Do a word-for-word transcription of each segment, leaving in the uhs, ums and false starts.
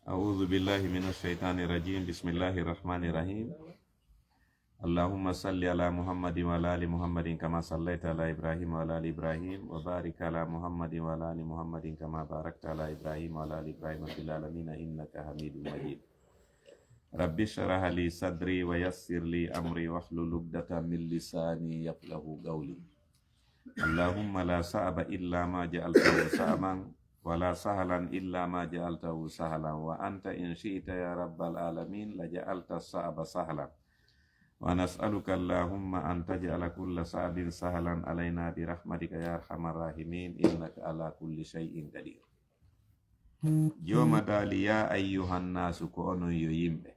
أعوذ بالله من الشيطان الرجيم. بسم الله الرحمن الرحيم. اللهم صل على محمد وعلى آل محمد كما صليت على إبراهيم وعلى آل إبراهيم وبارك على محمد وعلى آل محمد كما باركت على إبراهيم وعلى آل إبراهيم في العالمين إنك حميد مجيد. رب اشرح لي صدري ويسر لي أمري واحلل عقدة من لساني يفقهوا قولي. اللهم لا صعب إلا ما جعلته صعبا ولا سهلا إلا ما جعلته سهلا وأنت إن شئت يا رب العالمين لجعلت الصعب سهلا ونسألك اللهم أن تجعل كل صعب سهلا علينا برحمتك يا أرحم الراحمين إنك على كل شيء قدير. Jooma daali, yaa ayyuhan naasu, ko onon yo yimɓe.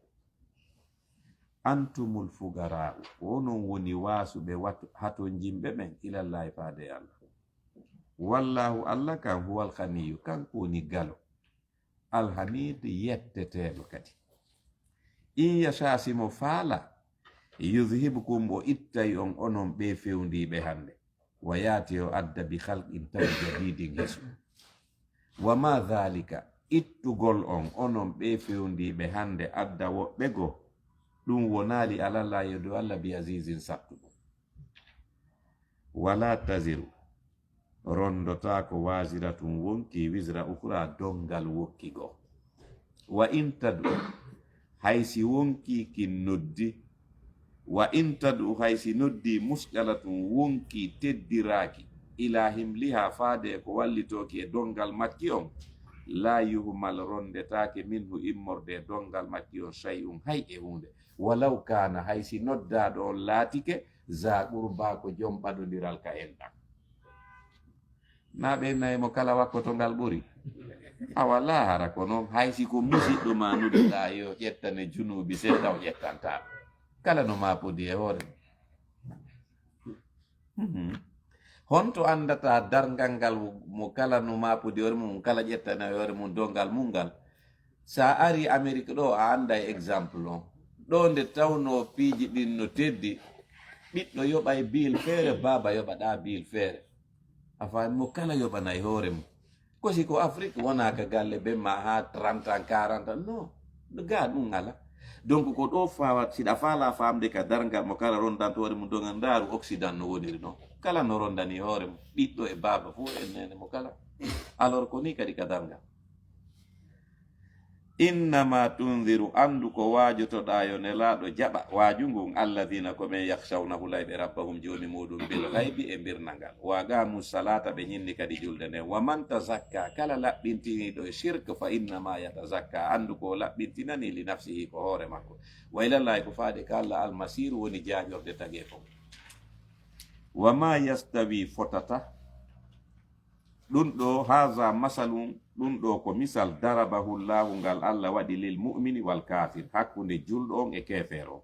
Antumul fugara'u, ko onon woni waasuɓe wat-, hatonjinɓe ɓen, ilallahi faade e Allah. Wallahu, Allah kan, huwal ghaniyu, kanko woni galo. Alhamid, yetteteeɗo kadi. In yasha, si mo faala, yuzhibkum, o ittay on onon ɓe fewndiiɓe hannde. Wa yaati o adda bi khalqin tawi jadidin hesu. Wa ma dhalika, ittugol on onon ɓe fewndiiɓe hannde adda woɓɓe goo, ɗum wonaali alallahi yo dow Allah bi azizin sattuɗo. Wala taziru, rondotaako waziratun wonki wizra ukhra dongal wokki goo. Wa in tad'u, hay si wonki kin noddi, wa in tad'u, hay si noddi musqalatun wonki teddiraaki, ila himliha faade e ko wallitooki e dongal makki on, la yuhmal rondetaake minhu immorde e dongal makki on shay'un hay e huunde. Walaw kaana, hay si noddaaɗo on laatike, za qurba ko jom ɓadondiral ka enɗan. Na ɓe nayi mo kala wakkoto ngal ɓuri. Awa laahara ko non, hay si ko musiɗɗo ma nuɗuɗaa yo ƴettane junuubi seeɗa o ƴettantaa. Kala no maapodi e hoore. Mhm. Honto anndata darngal ngal mo kala no maapodi hoore mum, kala ƴettane hoore mum dongal mum ngal? Sa ari Amerique ɗo, a annday exemple on. Ɗo nde tawnoo piiji ɗin no teddi, ɓiɗɗo yoɓay biil feere, baaba yoɓa ɗa biil feere. A faami, mo kala yoɓanay hoore mum. Ko si ko Afrique wona ka galle ɓe ma ha trente ans, quarante ans, non. Ga ɗum ala. Donc ko ɗo fawa, siɗa faala famde ka darngal mo kala rondanto hoore mum dongal, ndaaru Occident no woniri non. Kala no rondani hoore mum, ɓiɗɗo e baaba fof e nene mo kala. Alors ko ni kadi ka darngal. Innama tunziru, anndu ko waajotoɗaa yo Nelaaɗo jaɓa waaju ngun, alladina ko ɓen yakhshawna hulayɓe rabbahum joomi muɗum bil ghaybi e mbirnangal, wa aqamu salata ɓe ñinni kadi julde nden, wa man tazakka kala laɓɓintiniiɗo e shirk fa innama yatazakka, anndu ko o laɓɓintinani li nafsihi ko hoore makko, wa ilallahi ko faade ka Allah al masiru woni jaañorde tageefo. Wa ma yastawi fotata Ɗun ɗoo, haza masalun, ɗun ɗoo ko misal, darabahu Llahu, ngal Alla waɗi, lil mu'mini wal kafir, hakkunde julɗo on e keefeero on.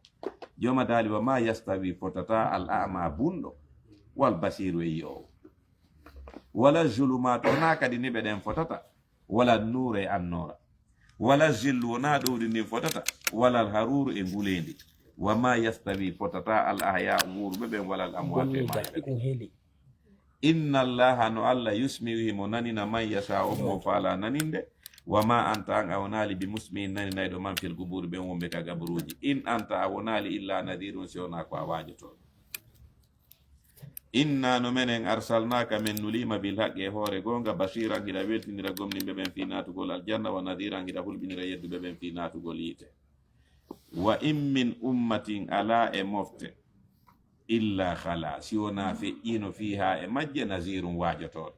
Jooma daali, wa ma yastawi, fotataa, al a'ma, bunɗo, wal basiru, e yi'oowo. Wala zulumaatu, wonaa kadi niɓe ɗen fotata, wala nuuru e annoora. Wala zillu, wonaa ɗowdi ndin fotata, wala al haruuru e nguleendi. Wa ma yastawi, fotataa, al ahya'u, wuuruɓe ɓen, wala al amwaatu, e maayɓe ɓen. Inna Allaha, no Alla, yusmi'u, himo nanina, man yasha, on mo faala naninde. Wa ma anta, an a wonaali, bi musmi'in, naninayɗo, man fil quburi, ɓen wonɓe ka gaburuuji. In anta, a wonaali, illa nadhirun, si wonaa ko a waajotooɗo. Inna, no menen, arsalnaaka, men nuliima, bil haqqi, e hoore goonga, bashiran, hiɗa weltinira gomɗinɓe ɓen fii naatugol aljanna, wa nadhiran, hiɗa hulɓinira yedduɓe ɓen fii naatugol yiite. Wa in min ummatin, alaa e mofte, illa khala, si wonaa feƴƴiino, fiihaa, e majje, nazirun, waajotooɗo.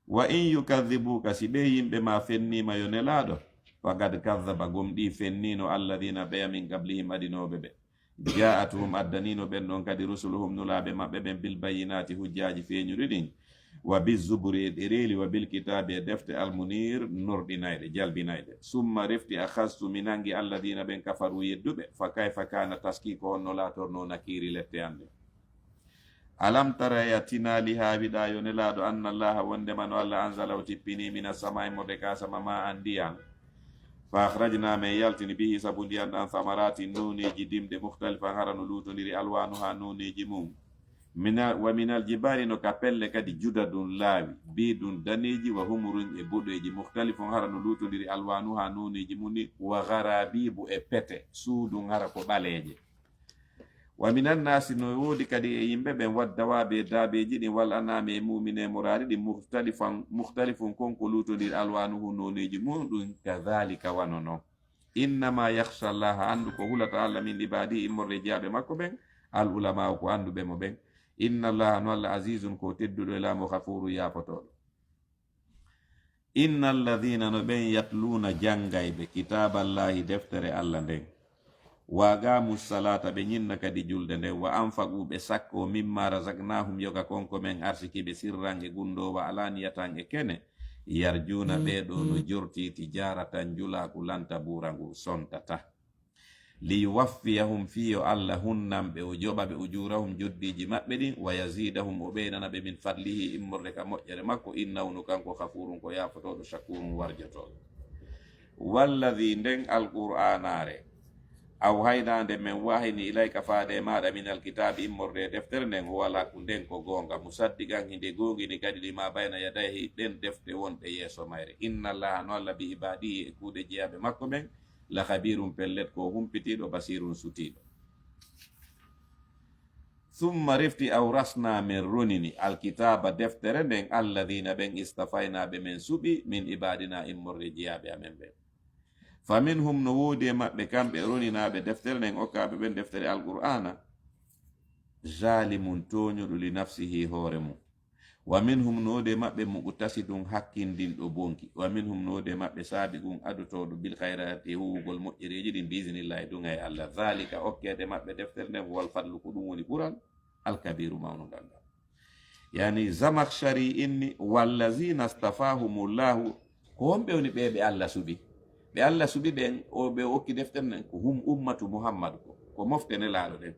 Wa in yukadhibuuka, si ɓee yimɓe maa fenniima, yo Nelaaɗo, faqad kadhaba, gomɗii fenniino, alladhina, ɓeya, min qablihim, adinooɓe ɓe. Ja'atuhum, addaniino ɓen ɗon kadi, rusuluhum, nulaaɓe maɓɓe ɓen, bil bayyinaati, hujjaaji feeñuɗi ɗin, wa bi zuburi, e ɗereeli, wa bil kitaabi, e defte, al muniir, nurɗinayɗe, jalbinayɗe. Summa, refti, akhadhtu, mi nangi, alladhina, ɓen, kafaru, yedduɓe. Fa kayfa kaana, taskii ko honno laatornoo, nakiiri, lette an ɗen. Alam tara, a tinaali haa wiɗaa yo Nelaaɗo, anna Allaha, wonndema no Alla, anzala, o tippinii, mina samaa'i, morde ka sama, maa an, ndiyan. Fa akhrajna, men yaltini, bihi, sabu ndiyan ɗan, thamaratin, nooneeji dimɗe, mukhtalifan, hara no luutondiri, alwanuha, nooneeji mum. Mina-, wa minal jibaali, no ka pelle kadi, judadun laawi, biidun daneeji, wa humurun e boɗeeji, mukhtalifun hara no luutondiri alwaanuha nooneeji mum ni, wa gharaabiibu e pete, suudun hara ko ɓaleeje. Wa minan naasi, no woodi kadi e yimɓe ɓen, waddawaabi e daabeeji ɗin, wal anaami e muumine moraari ɗin, mukhtalifan, mukhtalifun kon ko luutondiri alwaanuhu nooneeji mum ɗum, kadhalika wano non. Innama yakhsha Allaha, anndu ko hulata Allah, min ibadihi, immorde jiyaaɓe makko ɓen, al ulama'u, ko annduɓe mo ɓen. Inna Allaha, no Allah, azizun, ko tedduɗo e laamu, ghafurun, yaafotooɗo. Inna alladhina, no ɓen, yatluuna, janngayɓe, kitaaballahi, deftere Allah nden, wa aqamu salata, ɓe ñinna kadi julde nden, wa anfaqu, ɓe sakko, mimma razaqnahum, yoga kon ko men arsiki ɓe, sirran e gunndoo, wa alaniyatan e kene, yarjuuna, ɓee ɗoo no jorti, tijaratan, njulaaku, lan tabuura, ngu sontata. Liyuwaffiyahum, fii yo Allah hunnan ɓe, o joɓa ɓe, ujurahum, joddiiji maɓɓe ɗin, wa yazidahum, o ɓeynana ɓe, min fadlihi, immorde ka moƴƴere makko, innahu, no kanko, ghafurun, ko yaafotooɗo, shakurun, warjotooɗo. Walladhi, nden Alqur'aanaare, awhayna, nde men wahini, ilayka, faade e maaɗa, min alkitaabi, immorde e deftere nden, huwa alhaqqu, nden ko goonga, musaddiqan, hinde goongini kadi, lima bayna yadayhi, ɗen defte wonɓe yeeso mayre. Inna Allaha, no Allah, bi ibadihi, e kuuɗe jeyaaɓe makko ɓen, la khabirun, pellet ko humpitiiɗo, basirun, sutiiɗo. Summa, refti, awrasna, men ronini, alkitaaba, deftere nden, alladhina, ɓen, istafayna, ɓe men suɓi, min ibadina, immorde jeyaaɓe amen ɓen. Fa minhum, no woodi e maɓɓe kamɓe roninaaɓe deftere nden, okkaaɓe ɓen deftere Alqur'aana, zalimun, tooñuɗo, li nafsihi, hoore mum. Wa minhum, no woodi e maɓɓe, muqtasidun, hakkindinɗo bonki. Wa minhum, no woodi e maɓɓe, sabiqun, adotooɗo, bil khayrati, e huwugol moƴƴereeji ɗin, bi iznillahi, duŋa e Allah. Dhalika, okkeede maɓɓe deftere nden, huwal fadlu, ko ɗum woni ɓural, alkabiru, mawnungal ngal. Yani, Zamakhshari inni, wallazina stafahumullahu, ko honɓe woni ɓe ɓe Allah suɓi? Ɓe Allah suɓi ɓen, o ɓe okki deftere nden, ko hum ummatu Muhammad, ko, ko mofte Nelaaɗo ɗen.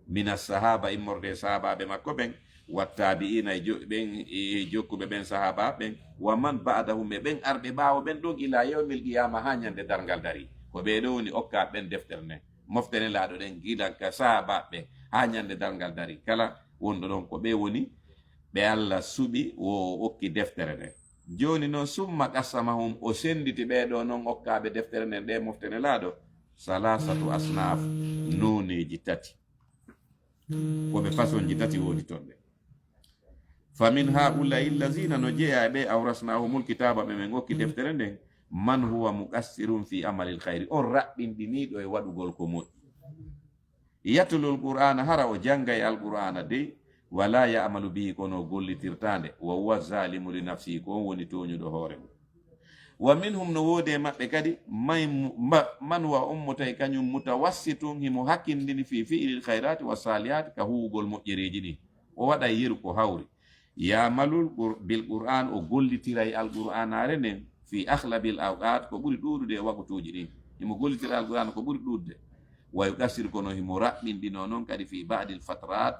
Mina sahaba, immorde e sahabaaɓe makko ɓen, wattabi'ina, e jo-, ɓen, e jokkuɓe ɓen sahabaaɓe ɓen, wa man ba'dahum, e ɓen arɓe ɓaawo ɓen ɗon, ila yawmil qiyama, haa ñande darngal dari. Ko ɓee ɗoo woni okka ɓen deftere nden. Mofte Nelaaɗo ɗen, gila ka sahabaaɓe ɓen, haa ñande darngal dari. Kala wonɗo ɗon, ko ɓee woni ɓe Allah suɓi, o okki deftere nden. Jooni non, summa qassamahum, o sennditi ɓee ɗoo non okkaaɓe deftere nden, ɗee mofte Nelaaɗo, salasatu asnaf, nooneeji tati. Ko ɓe fasonji tati woni ton ɗe. Fa min haula'i allazina, no jeyaa e ɓe, awrasnahumul kitaba, ɓe men okki deftere nden, man huwa muqassirun fi amalil khayri, on raɓɓinɗiniiɗo e waɗugol ko moƴƴi. Yatlul Qur'ana, hara o janngay Alqur'ana dey, wala ya'malu bihi, kono o gollitirtaa nde, wa huwa zalimu li nafsihi, ko on woni tooñuɗo hoore mum. Wa minhum, no woodi e maɓɓe kadi, may mu-, ma-, man huwa, on mo tawi kañum, mutawassitun, himo hakkindini, fi fi'lil khayrati wa salihati, ka huwugol moƴƴereeji ɗin. O waɗay yeru ko hawri. Ya'malul qur-, bil Qur'an, o gollitiray Alqur'anaare nden, fi aghlabil awqat, ko ɓuri ɗuuɗude e wakutuuji ɗin. Himo gollitira Alqur'an ko ɓuri ɗuuɗude. Wa yuqassir, kono himo raɓɓinɗinoo non kadi, fi ba'dil fatrat,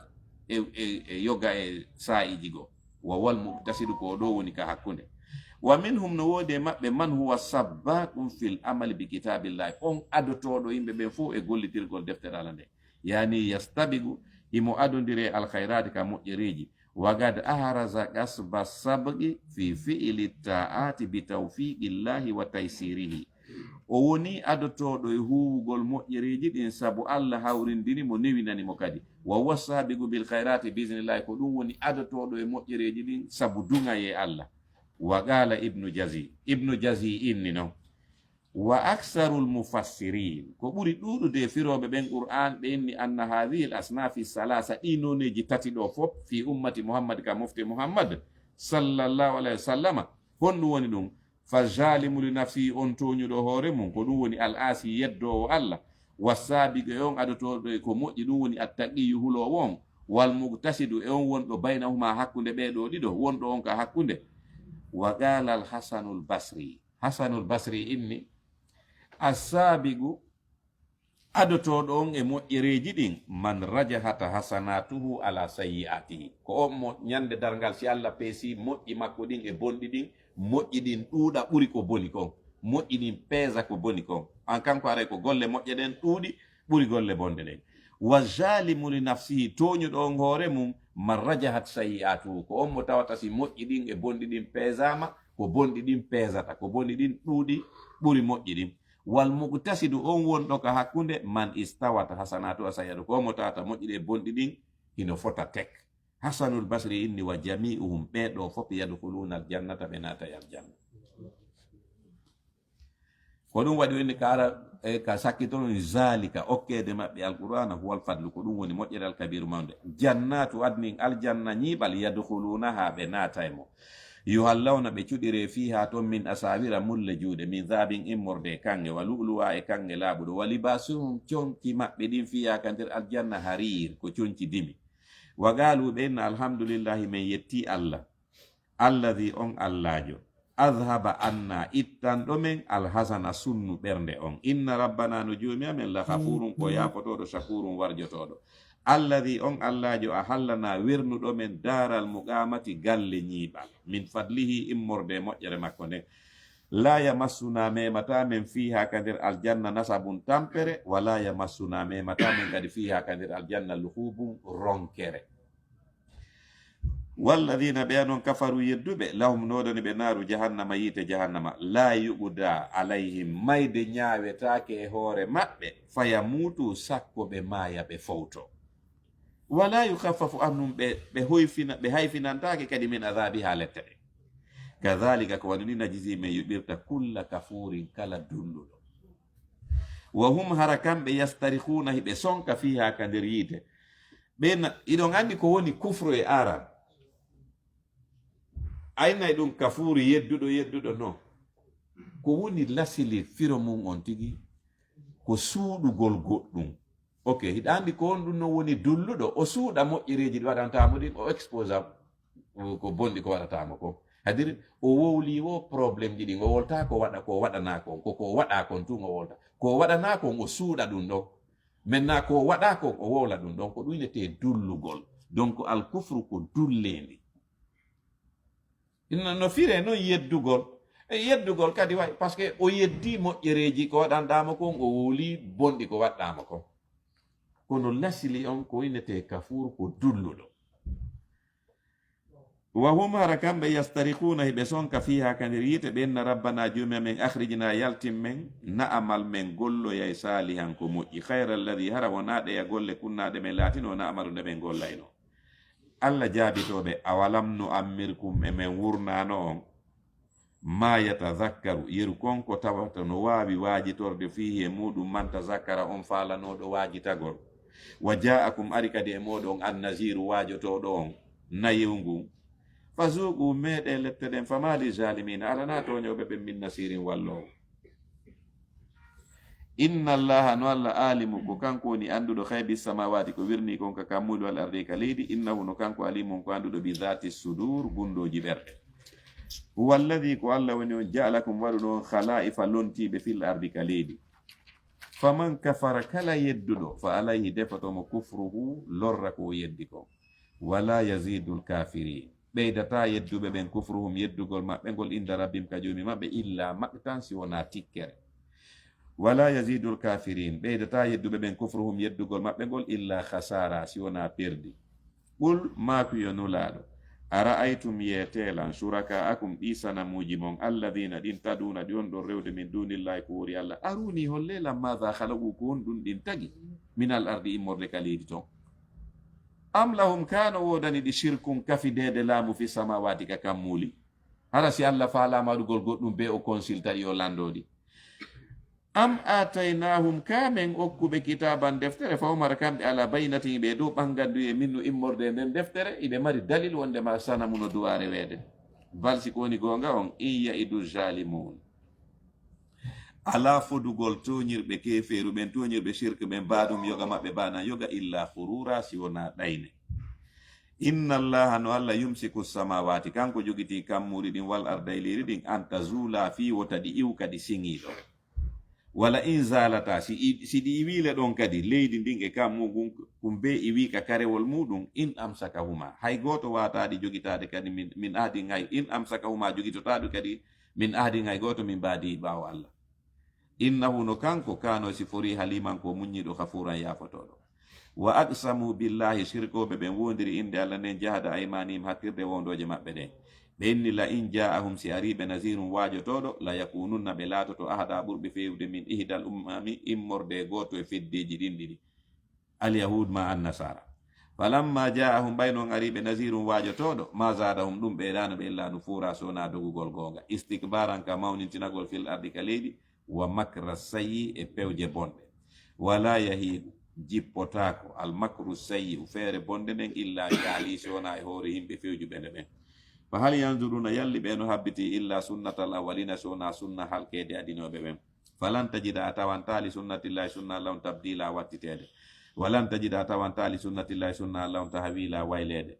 e, e, e yoga e saa'iiji goo. Wa huwal muqtasidu, ko o ɗoo woni ka hakkunde. Wa minhum, no woodi e maɓɓe, man huwa sabbaqun fil amali bi kitabillahi, on adotooɗo yimɓe ɓen fof e gollitirgol deftere Alla nde. Yani yastabiqu, himo adondire alkhayrati, ka moƴƴereeji. Wa qad ahraza qasba sabqi fi fi'li ta'ati bi tawfiqillahi wa taysirihi. O woni adotooɗo e huuwugol moƴƴereeji ɗin, sabu Alla hawrindini mo, newinani mo kadi. Wa huwa sabiqu bil khayrati bi iznillahi, ko ɗum woni adotooɗo e moƴƴereeji ɗin sabu duŋayee Alla. Wa qala Ibnu Jazi, Ibnu Jazi inni non, wa aksarul mufassirin, ko ɓuri ɗuuɗude e firooɓe ɓen Qur'an, ɓe inni anna hadhihi al asnafi salasa, ɗi nooneeji tati ɗo fof, fi ummati Muhammad, ka mofte Muhammad, sallallahu alayhi wa sallama. Honɗum woni ɗum? Fa zalimu li nafsihi, on tooñuɗo hoore mum, ko ɗum woni al asi, yeddoowo Alla. Wa sabiqu, e on adotooɗo e ko moƴƴi, ɗum woni at taqiyu, huloowo on. Wal muqtasidu, e on wonɗo baynahuma, hakkunde ɓee ɗoo ɗiɗo, wonɗo on ka hakkunde. Wa qala al Hasanul Basri, Hasanul Basri inni, assaabiqu, adotooɗo on e moƴƴereeji ɗin, man rajahata hasanatuhu ala sayyi'atihi. Ko on mo ñande darngal, si Alla peesi moƴƴi makko ɗin e bonɗi ɗin, moƴƴi ɗin ɗuuɗa ɓuri ko boni kon. Moƴƴi ɗin peesa ko boni kon. An kanko aray ko golle moƴƴe ɗen ɗuuɗi ɓuri golle bonɗe ɗen. Wa zalimu li nafsihi, tooñuɗo on hoore mum, man rajahat sayyi'atuhu, ko on mo tawata si moƴƴi ɗin e bonɗi ɗin peesaama, ko bonɗi ɗin peesata, ko bonɗi ɗin ɗuuɗi ɓuri moƴƴi ɗin. Wal muqtasidu, on wonɗo ka hakkunde, man istawat hasanatuhu sayyi'atuhu, ko on mo tawata moƴƴi ɗin e bonɗi ɗin hino fota tek. Hasanul Basri inni, wa jami'uhum, ɓee ɗoo fof, yadkhuluna aljannata, ɓe naatay aljanna. Ko ɗum waɗi woni ka ara, e, ka sakkitono ni, zalika, okkeede maɓɓe alqur'ana, huwal fadlu, ko ɗum woni moƴƴere alkabiru mawnde. Jannatu adnin, aljanna ñiiɓal, yadkhulunaha, ɓe naata e mo. Yuhallawna, ɓe cuɗire fiha ton, min asawira, mulle juuɗe, min zahabin, immorde e kaŋŋe, wa lu'lu'a, e kaŋŋe laaɓuɗo, wa libasuhum, conci maɓɓe ɗin fiha ka nder aljanna, harir, ko conci dimi. Wa qalu, ɓe inna, alhamdulillahi, men yetti Allah. Alladhi, on Allaajo, adhaba anna, ittanɗo men, alhazana, sunnu ɓernde on. Inna rabbana, no Joomi amen, la ghafurun, ko yaafotooɗo, shakurun, warjotooɗo. Alladhi, on Allaajo, ahallana, wernuɗo men, daaral muqamati, galle ñiiɓal. Min fadlihi, immorde e moƴƴere makko nden. La yamassuna, memata men, fiha, ka nder aljanna, nasabun, tampere, wa la yamassuna, memata men kadi, fiha, ka nder aljanna, luhubun, ronkere. Walladina, ɓe anon, kafaru, yedduɓe, lahum, no wodani ɓe, naaru jahannama, yiite jahannama, la yuqda alayhim, mayde ñaawetaake e hoore maɓɓe, fayamutu, sakko ɓe maaya, ɓe fowto. Wala yukhaffafu anhum, ɓe, ɓe hoyfina, ɓe hayfinantaake kadi min adhabiha, lette ɗe. Kadhalika, ko wano ni, najzi, men yuɓirta, kulla kafurin, kala dulluɗo. Wa hum, hara kamɓe, yastarikhuna, hiɓe sonka, fiha, ka nder yiite. Ɓen, iɗon anndi ko woni kufru e aran? Aynay ɗum kafuuru, yedduɗo, yedduɗo, no. Ko woni lasili firo mum on tigi? Ko suuɗugol goɗɗum. Ok, hiɗa anndi ko on ɗum no woni dulluɗo, o suuɗa moƴƴereeji ɗi waɗantaa mo ɗin, o exposa ko bonɗi ko waɗataa mo ko. Hadiri, o wowli wo problème ji ɗin, o wolta ko waɗa, ko waɗanaa kon, ko, ko waɗa kon tun o wolta. Ko waɗanaa kon, o suuɗa ɗum ɗon. Maintenant, ko waɗa kon, o wowla ɗum ɗon, ko ɗum wi'etee dullugol. Donc, al kufru ko dulleendi. Ina no firee non yeddugol. E yeddugol kadi way, parce que o yeddi moƴƴereeji ko waɗanɗaa mo kon, o wowli bonɗi ko waɗɗaa mo kon. Kono lasili on ko wi'etee kafuur ko dulluɗo. Wa hum, hara kamɓe, yastarikhuna, hiɓe sonka, fiha, ka nder yiite, ɓe inna, rabbana, Joomi amen, akhrijna, yaltin men, na'mal, men golloyay, salihan, ko moƴƴi, khayra alladhi, hara wonaa ɗeya golle, kunna, ɗe men laatino, na'malu, ɗe men gollayno. Allah jaabitoo ɓe, awalam nu'ammirkum, e men wurnaano on, ma yatadhakkaru, yeru kon ko tawata no waawi waajitorde, fihi, e muuɗum, man tadhakkara, on faalanooɗo waajitagol, wa ja'akum, ari kadi e mooɗon, an-nadhiru, waajotooɗo on, nayewu ngun. Fazuqu, meeɗee lette ɗen, fama li zalimina, alanaa tooñooɓe ɓen min nasirin, walloowo. Inna Allaha, no Allah, alimu, ko kanko woni annduɗo, ghaybi samawati, ko wirnii kon ka kammuuli, wal ardi, ka leydi, innahu, no kanko, alimun, ko annduɗo, bi dhati sudur, gunndooji ɓerɗe. Huwa alladhi, ko Allah woni on, ja'alakum, waɗuɗo on, khala'ifa, lontiiɓe, fil ardi, ka leydi. Faman kafara, kala yedduɗo, fa alayhi, defoto mo, kufruhu, lorra ko o yeddi kon. Wala yazidul kafirin, ɓeydataa yedduɓe ɓen, kufruhum, yeddugol maɓɓe ngol, inda rabbihim, ka Joomi maɓɓe, illa maqtan, si wonaa tikkere. Wala yazidul kafirin, ɓeydataa yedduɓe ɓen, kufruhum, yeddugol maɓɓe ngol, illa khasara, si wonaa perdi. Qul, maaku yo Nulaaɗo, ara'aytum, yeetee lan, shuraka'akum, ɗii sanamuuji mon, alladhina, ɗin, tad'una, ɗi on ɗon rewde, min dunillahi, ko woori Allah. Aruni, hollee lan, madha khalaqu, ko honɗun ɗin tagi, minal ardi, immorde ka leydi ton. Am lahum, kaa no woodani ɗi, shirkun, kafideede laamu, fi samawati, ka kammuuli. Hara si Allah faalaama waɗugol goɗɗum, be o consulta ɗi, o lanndoo ɗi. Am ataynahum, kaa men okkuɓe, kitaban, deftere, fa hum, hara kamɓe, ala bayinatin, ɓe dow ɓannganduyee, minhu, immorde e nden deftere, iɓe mari dalil wonde ma sanamu no duwaa reweede. Bal, si ko woni goonga on, in ya'idu zalimun. Alaa fodugol tooñirɓe keefeeru ɓen, tooñirɓe shirk ɓen, baadum yoga maɓɓe bana yoga, illa khurura, si wonaa ɗayne. Inna Allaha, no Allah, yumsiku samawati, kanko jogitii kammuuli ɗin, wal arda, e leydi ɗin, an tazula, fii wota ɗi iw ka ɗi siŋii ɗon. Wala in zalata, si i-, si ɗi iwiile ɗon kadi, leydi ndin e kammu ngun, kum be iwii ka karewol muɗum, in amsakahuma, hay gooto waawataa ɗi jogitaade kadi min, min ahadin hay, in amsakahuma, jogitotaa ɗum kadi min ahadin hay gooto min baadi ɓaawo Allah. Innahu, no kanko, kaano, siforii, haliman, ko muññiiɗo, ghafuuran, yaafotooɗo. Wa aqsamu billahi, sirkooɓe ɓen woondiri innde Alla nden, jahda aymanihim, hattirde wondooje maɓɓe ɗen. Ɓe inni, la in jaa'ahum, si arii ɓe, nazirun, waajotooɗo, la yakununna, ɓe laatoto, ahada, ɓurɓe feewde, min ihdal umami, immorde e gooto e feddeeji ɗin ɗiɗi, al yahud ma an nasara. Falamma jaa'ahum, ɓay non arii ɓe, nazirun, waajotooɗo, ma zaadahum, ɗum ɓeydaano ɓe illa nufuura, so wonaa dogugol goonga, istikbaran, ka mawnintinagol, fil ardi, ka leydi, wa makra sayyi, e pewje bonɗe. Wala yahiqu, jippotaako, al makru sayyi, feere bonde nden, illa bi ahlihi, so wonaa e hoore yimɓe fewjuɓe nde ɓen. Fa hal yanzuruna, yalli ɓe no habbitii, illa sunnatal awwalina, so wonaa sunna halkeede adinooɓe ɓen. Falan tajida, a tawantaa, li sunnatillahi, sunna Alla on, tabdila, wattiteede. Walan tajida, a tawantaa, li sunnatillahi, sunna Alla on, tahwila, wayleede.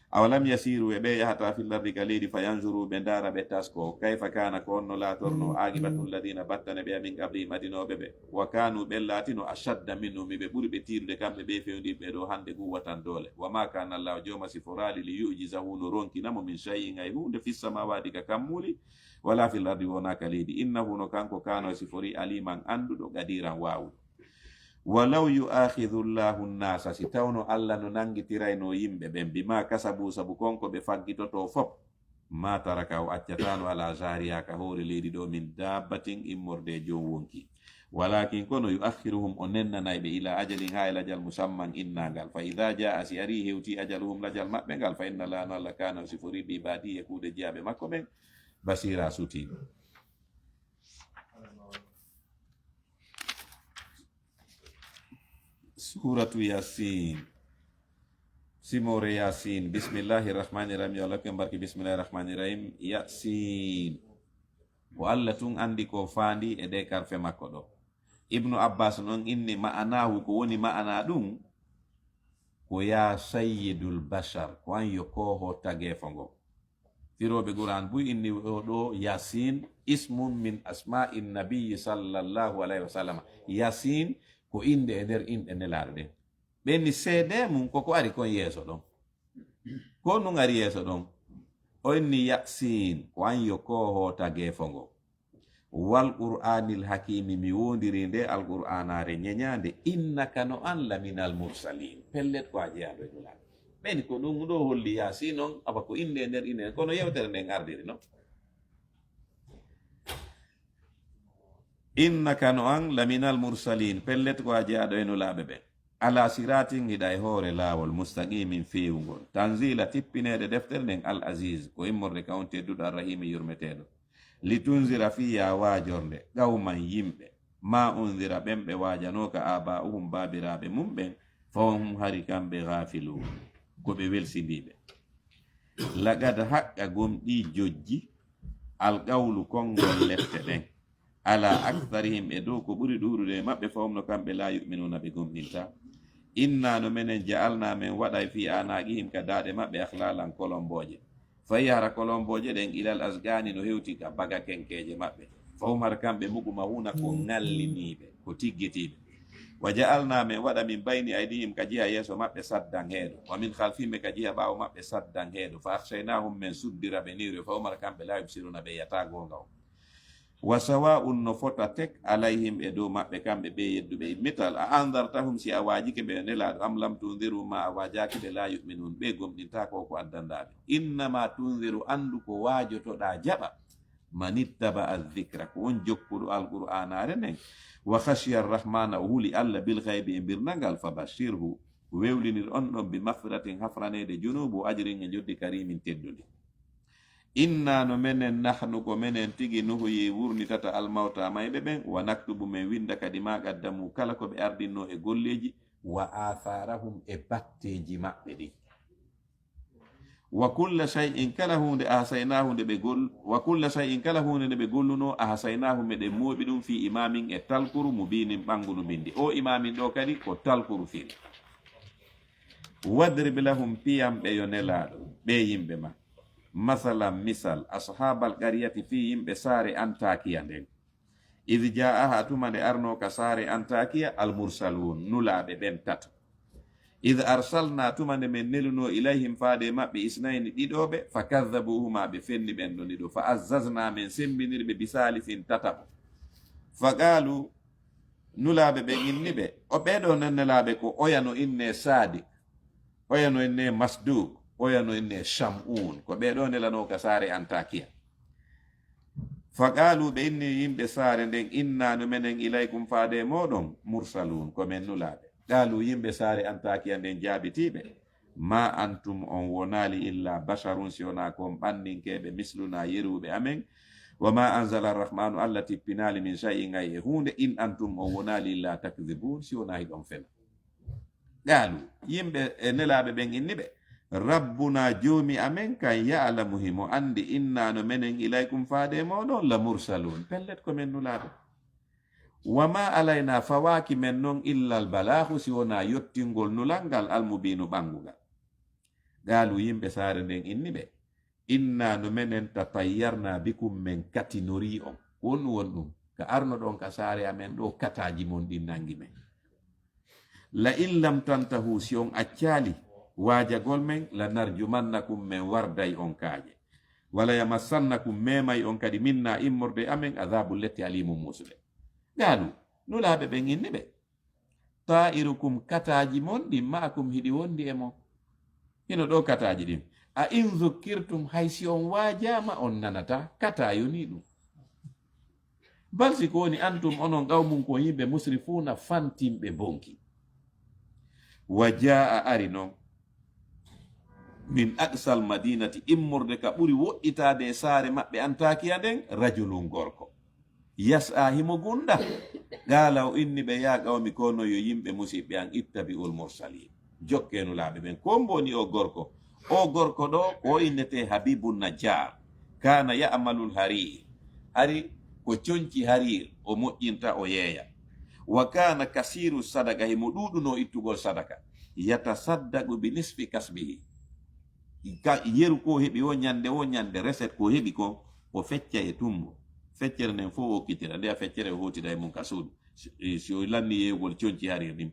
Awalam yasiru, e ɓe yahataa, fil ardi, ka leydi, fa yanzuru, ɓe ndaara, ɓe taskoo, kayfa kaana, ko honno laatornoo, aqibatu alladina, battane ɓeya, min qablihim, adinooɓe ɓe, wa kaanu, ɓen laatino, ashadda minhum, ɓe ɓuri ɓe tiiɗude kamɓe ɓe fewndinɓe ɗoo hannde, quwwatan, doole, wa ma kaana Allahu, Jooma siforaali, li yu'jizahu, no ronkina mo, min shay'in, hay huunde, fis samawati, ka kammuuli, wala fil ardi, wonaa ka leydi, innahu, no kanko, kaana, o siforii, aliman, annduɗo, qadiran, waawuɗo. Walaw yu'akhidhu Allahu nnasa, si tawno Alla no nanngitiraynoo yimɓe ɓen, bima kasabu, sabu kon ko ɓe faggitotoo fof, ma taraka, o accataano, ala zahriha, ka hoore leydi ɗoo, min dabbatin, immorde e joom wonkii. Walakin, kono, yu'akhiruhum, o nennanay ɓe, ila ajalin, haa e lajal, musamman, innangal. Fa idha jaa, si arii, hewtii, ajaluhum, lajal maɓɓe ngal, fa inna Allaha, no Alla, kana, o siforii, bi ibadihi, e kuuɗe jiyaaɓe makko ɓen, basira, sutiiɗo. Suratu Yasin. Simoore Yasin. Bismillahi rahmani rahim. Yo Allah ko barki. Bismillahi rahmani rahim. Yasin. Ko Allah tun andi ko faandi e ɗe karfe makko ɗo. Ibnu Abbas non inni ma'anahu, ko woni ma'ana ɗum, ko ya sayyidul bashar, ko an yo kooho tageefo ngo. Firooɓe Qur'an buy inni o ɗo Yasin, ismun min asma'i nabiyyi sallallahu alayhi wa sallam. Yasin ko innde e nder inɗe Nelaaɗo ɗen. Ɓe inni seede mum ko ko ari kon yeeso ɗon. Ko ɗum ari yeeso ɗon. O inni Yasin, ko an yo kooho tageefo ngo. Wal Qur'anil Hakimi, mi wondiri nde Alqur'anaare ñeñaande, innaka no an laminal mursalin. Pellet ko a jeyaaɗo e Nulaaɓe. Ɓen ko ɗum ɗo holli Yasin on, awa ko innde e nder innde, kono yewtere nden ardiri non. Innaka no an laminal mursalin, pellet ko a jeyaaɗo e Nulaaɓe ɓen. Ala siratin, hiɗa e hoore laawol, mustaqimin, feewungol. Tanzila, tippineede deftere nden, al aziz, ko immorde ka on tedduɗo, ar rahimi, yurmeteeɗo. Litunzira, fii yo a waajor nde, qawman, yimɓe, ma unzira, ɓen ɓe waajanooka, aba'uhum, baabiraaɓe mum ɓen, fahum, hari kamɓe, ghafilun, ko ɓe welsindiiɓe. Laqad, haqqa, gomɗii, jojji, alqawlu, konngol lette ɗen, ala aktharihim, e dow ko ɓuri ɗuuɗude e maɓɓe, fahum, no kamɓe, la yu'minuna, ɓe gomɗintaa. Inna, no menen, ja'alna, men waɗay, fii a'naqihim, ka daaɗe maɓɓe, aghlalan, kolombooje. Fa hiya, hara kolombooje ɗen, ilal azqani, no hewti ka bagakenkeeje maɓɓe. Fahum, hara kamɓe, muqmahuna, ko ŋalliniiɓe, ko tiggitiiɓe. Wa ja'alna, men waɗa, min bayni aydihim, ka jiha yeeso maɓɓe, saddan, heedo. Wa min khalfihim, e ka jiha ɓaawo maɓɓe, saddan, heedo. Fa akhshaynahum, men suddira ɓe niwre. Fahum, hara kamɓe, la yubsiruna, ɓe yi'ataa goonga on. Wa sawa'un, no fota tek, alayhim, e dow maɓɓe, kamɓe ɓe yedduɓe immital, a anzartahum, si a waajike ɓe, yo Nelaaɗo, am lam tunziru, ma a waajaaki ɓe, la yu'minun, ɓe gomɗintaa ko ko addanɗaa ɓe. Innama tunziru, anndu ko waajotoɗaa jaɓa, man ittaba'a dhikra, ko on jokkuɗo Alqur'aanaare nden, wa khashiya arrahmana, o huli Allah, bil ghaybi, e mbirnangal, fa bashirhu, wewlinir on ɗon, bi maghfiratin, hafraneede junuubu, wa ajrin, e njoddi, karimin, teddundi. Inna, no menen, nahnu, ko menen tigi, nuhyi, wurnitata, almawta, mayɓe ɓen, wa naktubu, men winda kadi, ma qaddamu, kala ko ɓe ardinnoo e golleeji, wa atharahum, e batteeji maɓɓe ɗin. Wa kulla shay'in, kala huunde, ahsaynahu, nde ɓe gol-, wa kulla shay'in, kala huunde nde ɓe gollunoo, ahsaynahu, meɗen mooɓi ɗum, fii imaamin, e talkuru, mubiinin, ɓanngundu binndi. O imaamin ɗo kadi ko talkuru firi. Wadrib lahum, piyan ɓe, yo Nelaaɗo, ɓe yimɓe ma. Masalan, misal, ashaabal qaryati, fii yimɓe saare Antakiya nden. Id ja'aha, tuma nde arnoo ka saare Antakiya, al mursaluun, nulaaɓe ɓen tato. Id arsalna, tuma nde men nelunoo, ilayhim, faade maɓɓe, isnayni, ɗiɗooɓe, fa kadhabuhuma, ɓe fenni ɓen ɗon ɗiɗo, fa azzazna, men semmbiniri ɓe, bi saalisin, tataɓo. Fa qaalu, Nulaaɓe ɓen inni ɓe, o ɓee ɗoo non nelaaɓe ko oya no innee Sadik, oya no innee Masduk, oya no innee Shamun. Ko ɓee ɗoo nelanoo ka saare Antakiya. Fa qaalu, ɓe inni yimɓe saare nden, inna no menen ilaykum faade e mooɗon, mursaluun, ko men nulaaɓe. Qaalu, yimɓe saare Antakiya nden jaabitii ɓe, ma antum, on wonaali, illa basharun, si wonaa kon ɓanninkeeɓe, misluna, yeruuɓe amen. Wa ma anzala arrahmanu, Allah tippinaali min shay'in, hay e huunde, in antum, on wonaali, illa takdhibun, si wonaa hiɗon fena. Qaalu, yimɓe e nelaaɓe ɓen inni ɓe, rabbuna, joomi amen kan, ya'lamu, himo anndi, inna no menen ilaykum faade e mooɗon, la mursaluun, pellet ko men nulaaɓe. Wa ma alayna, fawaaki men non, illa al balaahu, si wonaa yottingol nulal ngal, al mubiinu, ɓanngungal. Qaalu, yimɓe saare nden inni ɓe, inna no menen tatayyarna bikum, men katinorii on. Ko honɗum woni ɗum? Ka arnoɗon ka saare amen ɗoo, kataaji mon ɗin nangi men. La in lam tantahu, si on accaali waajagol men, la narjumannakum, men warday on kaaƴe. Wala yamassannakum, memay on kadi, minna, immorde amen, adhabu, lette, alimu, muusuɗe. Qaalu, nulaaɓe ɓen inni ɓe, ta'irukum, kataaji mon ɗin, ma'akum, hiɗi wondi e mon. Hino ɗoo kataaji ɗin. A in zukkirtum, hay si on waajaama, on nanataa. Kataa yonii ɗum. Bal, si ko woni, antum, onon, qawmun, ko yimɓe, musrifuuna, fantinɓe bonki. Wa jaa'a, ari non, min aqsal madinati, immorde ka ɓuri woɗɗitaade e saare maɓɓe Antakiya nden, rajulun, gorko. Yas'a, himo gunda. Qaala, o inni ɓe, yaa qawmi, ko onon yo yimɓe musiɓɓe an, ittabi'ul mursalin, jokkee nulaaɓe ɓen. Ko hombo woni o gorko? O gorko ɗoo, ko o innetee Habibu Najjar. Kaana ya'malul hariir. Hari ko conci hariir o moƴƴinta, o yeeya. Wa kaana kasiiru sadaka, himo ɗuuɗunoo ittugol sadaka. Yatasaddaqu bi nisfi kasbihi. Ka, yeru ko heɓi o ñande, o ñande, recette ko heɓi kon, o fecca e tumbo. Feccere nden fow o okkitira, nde a feccere o hootida e mun ka suudu. Si, si o lanni yeeyugol conci hariir ɗin.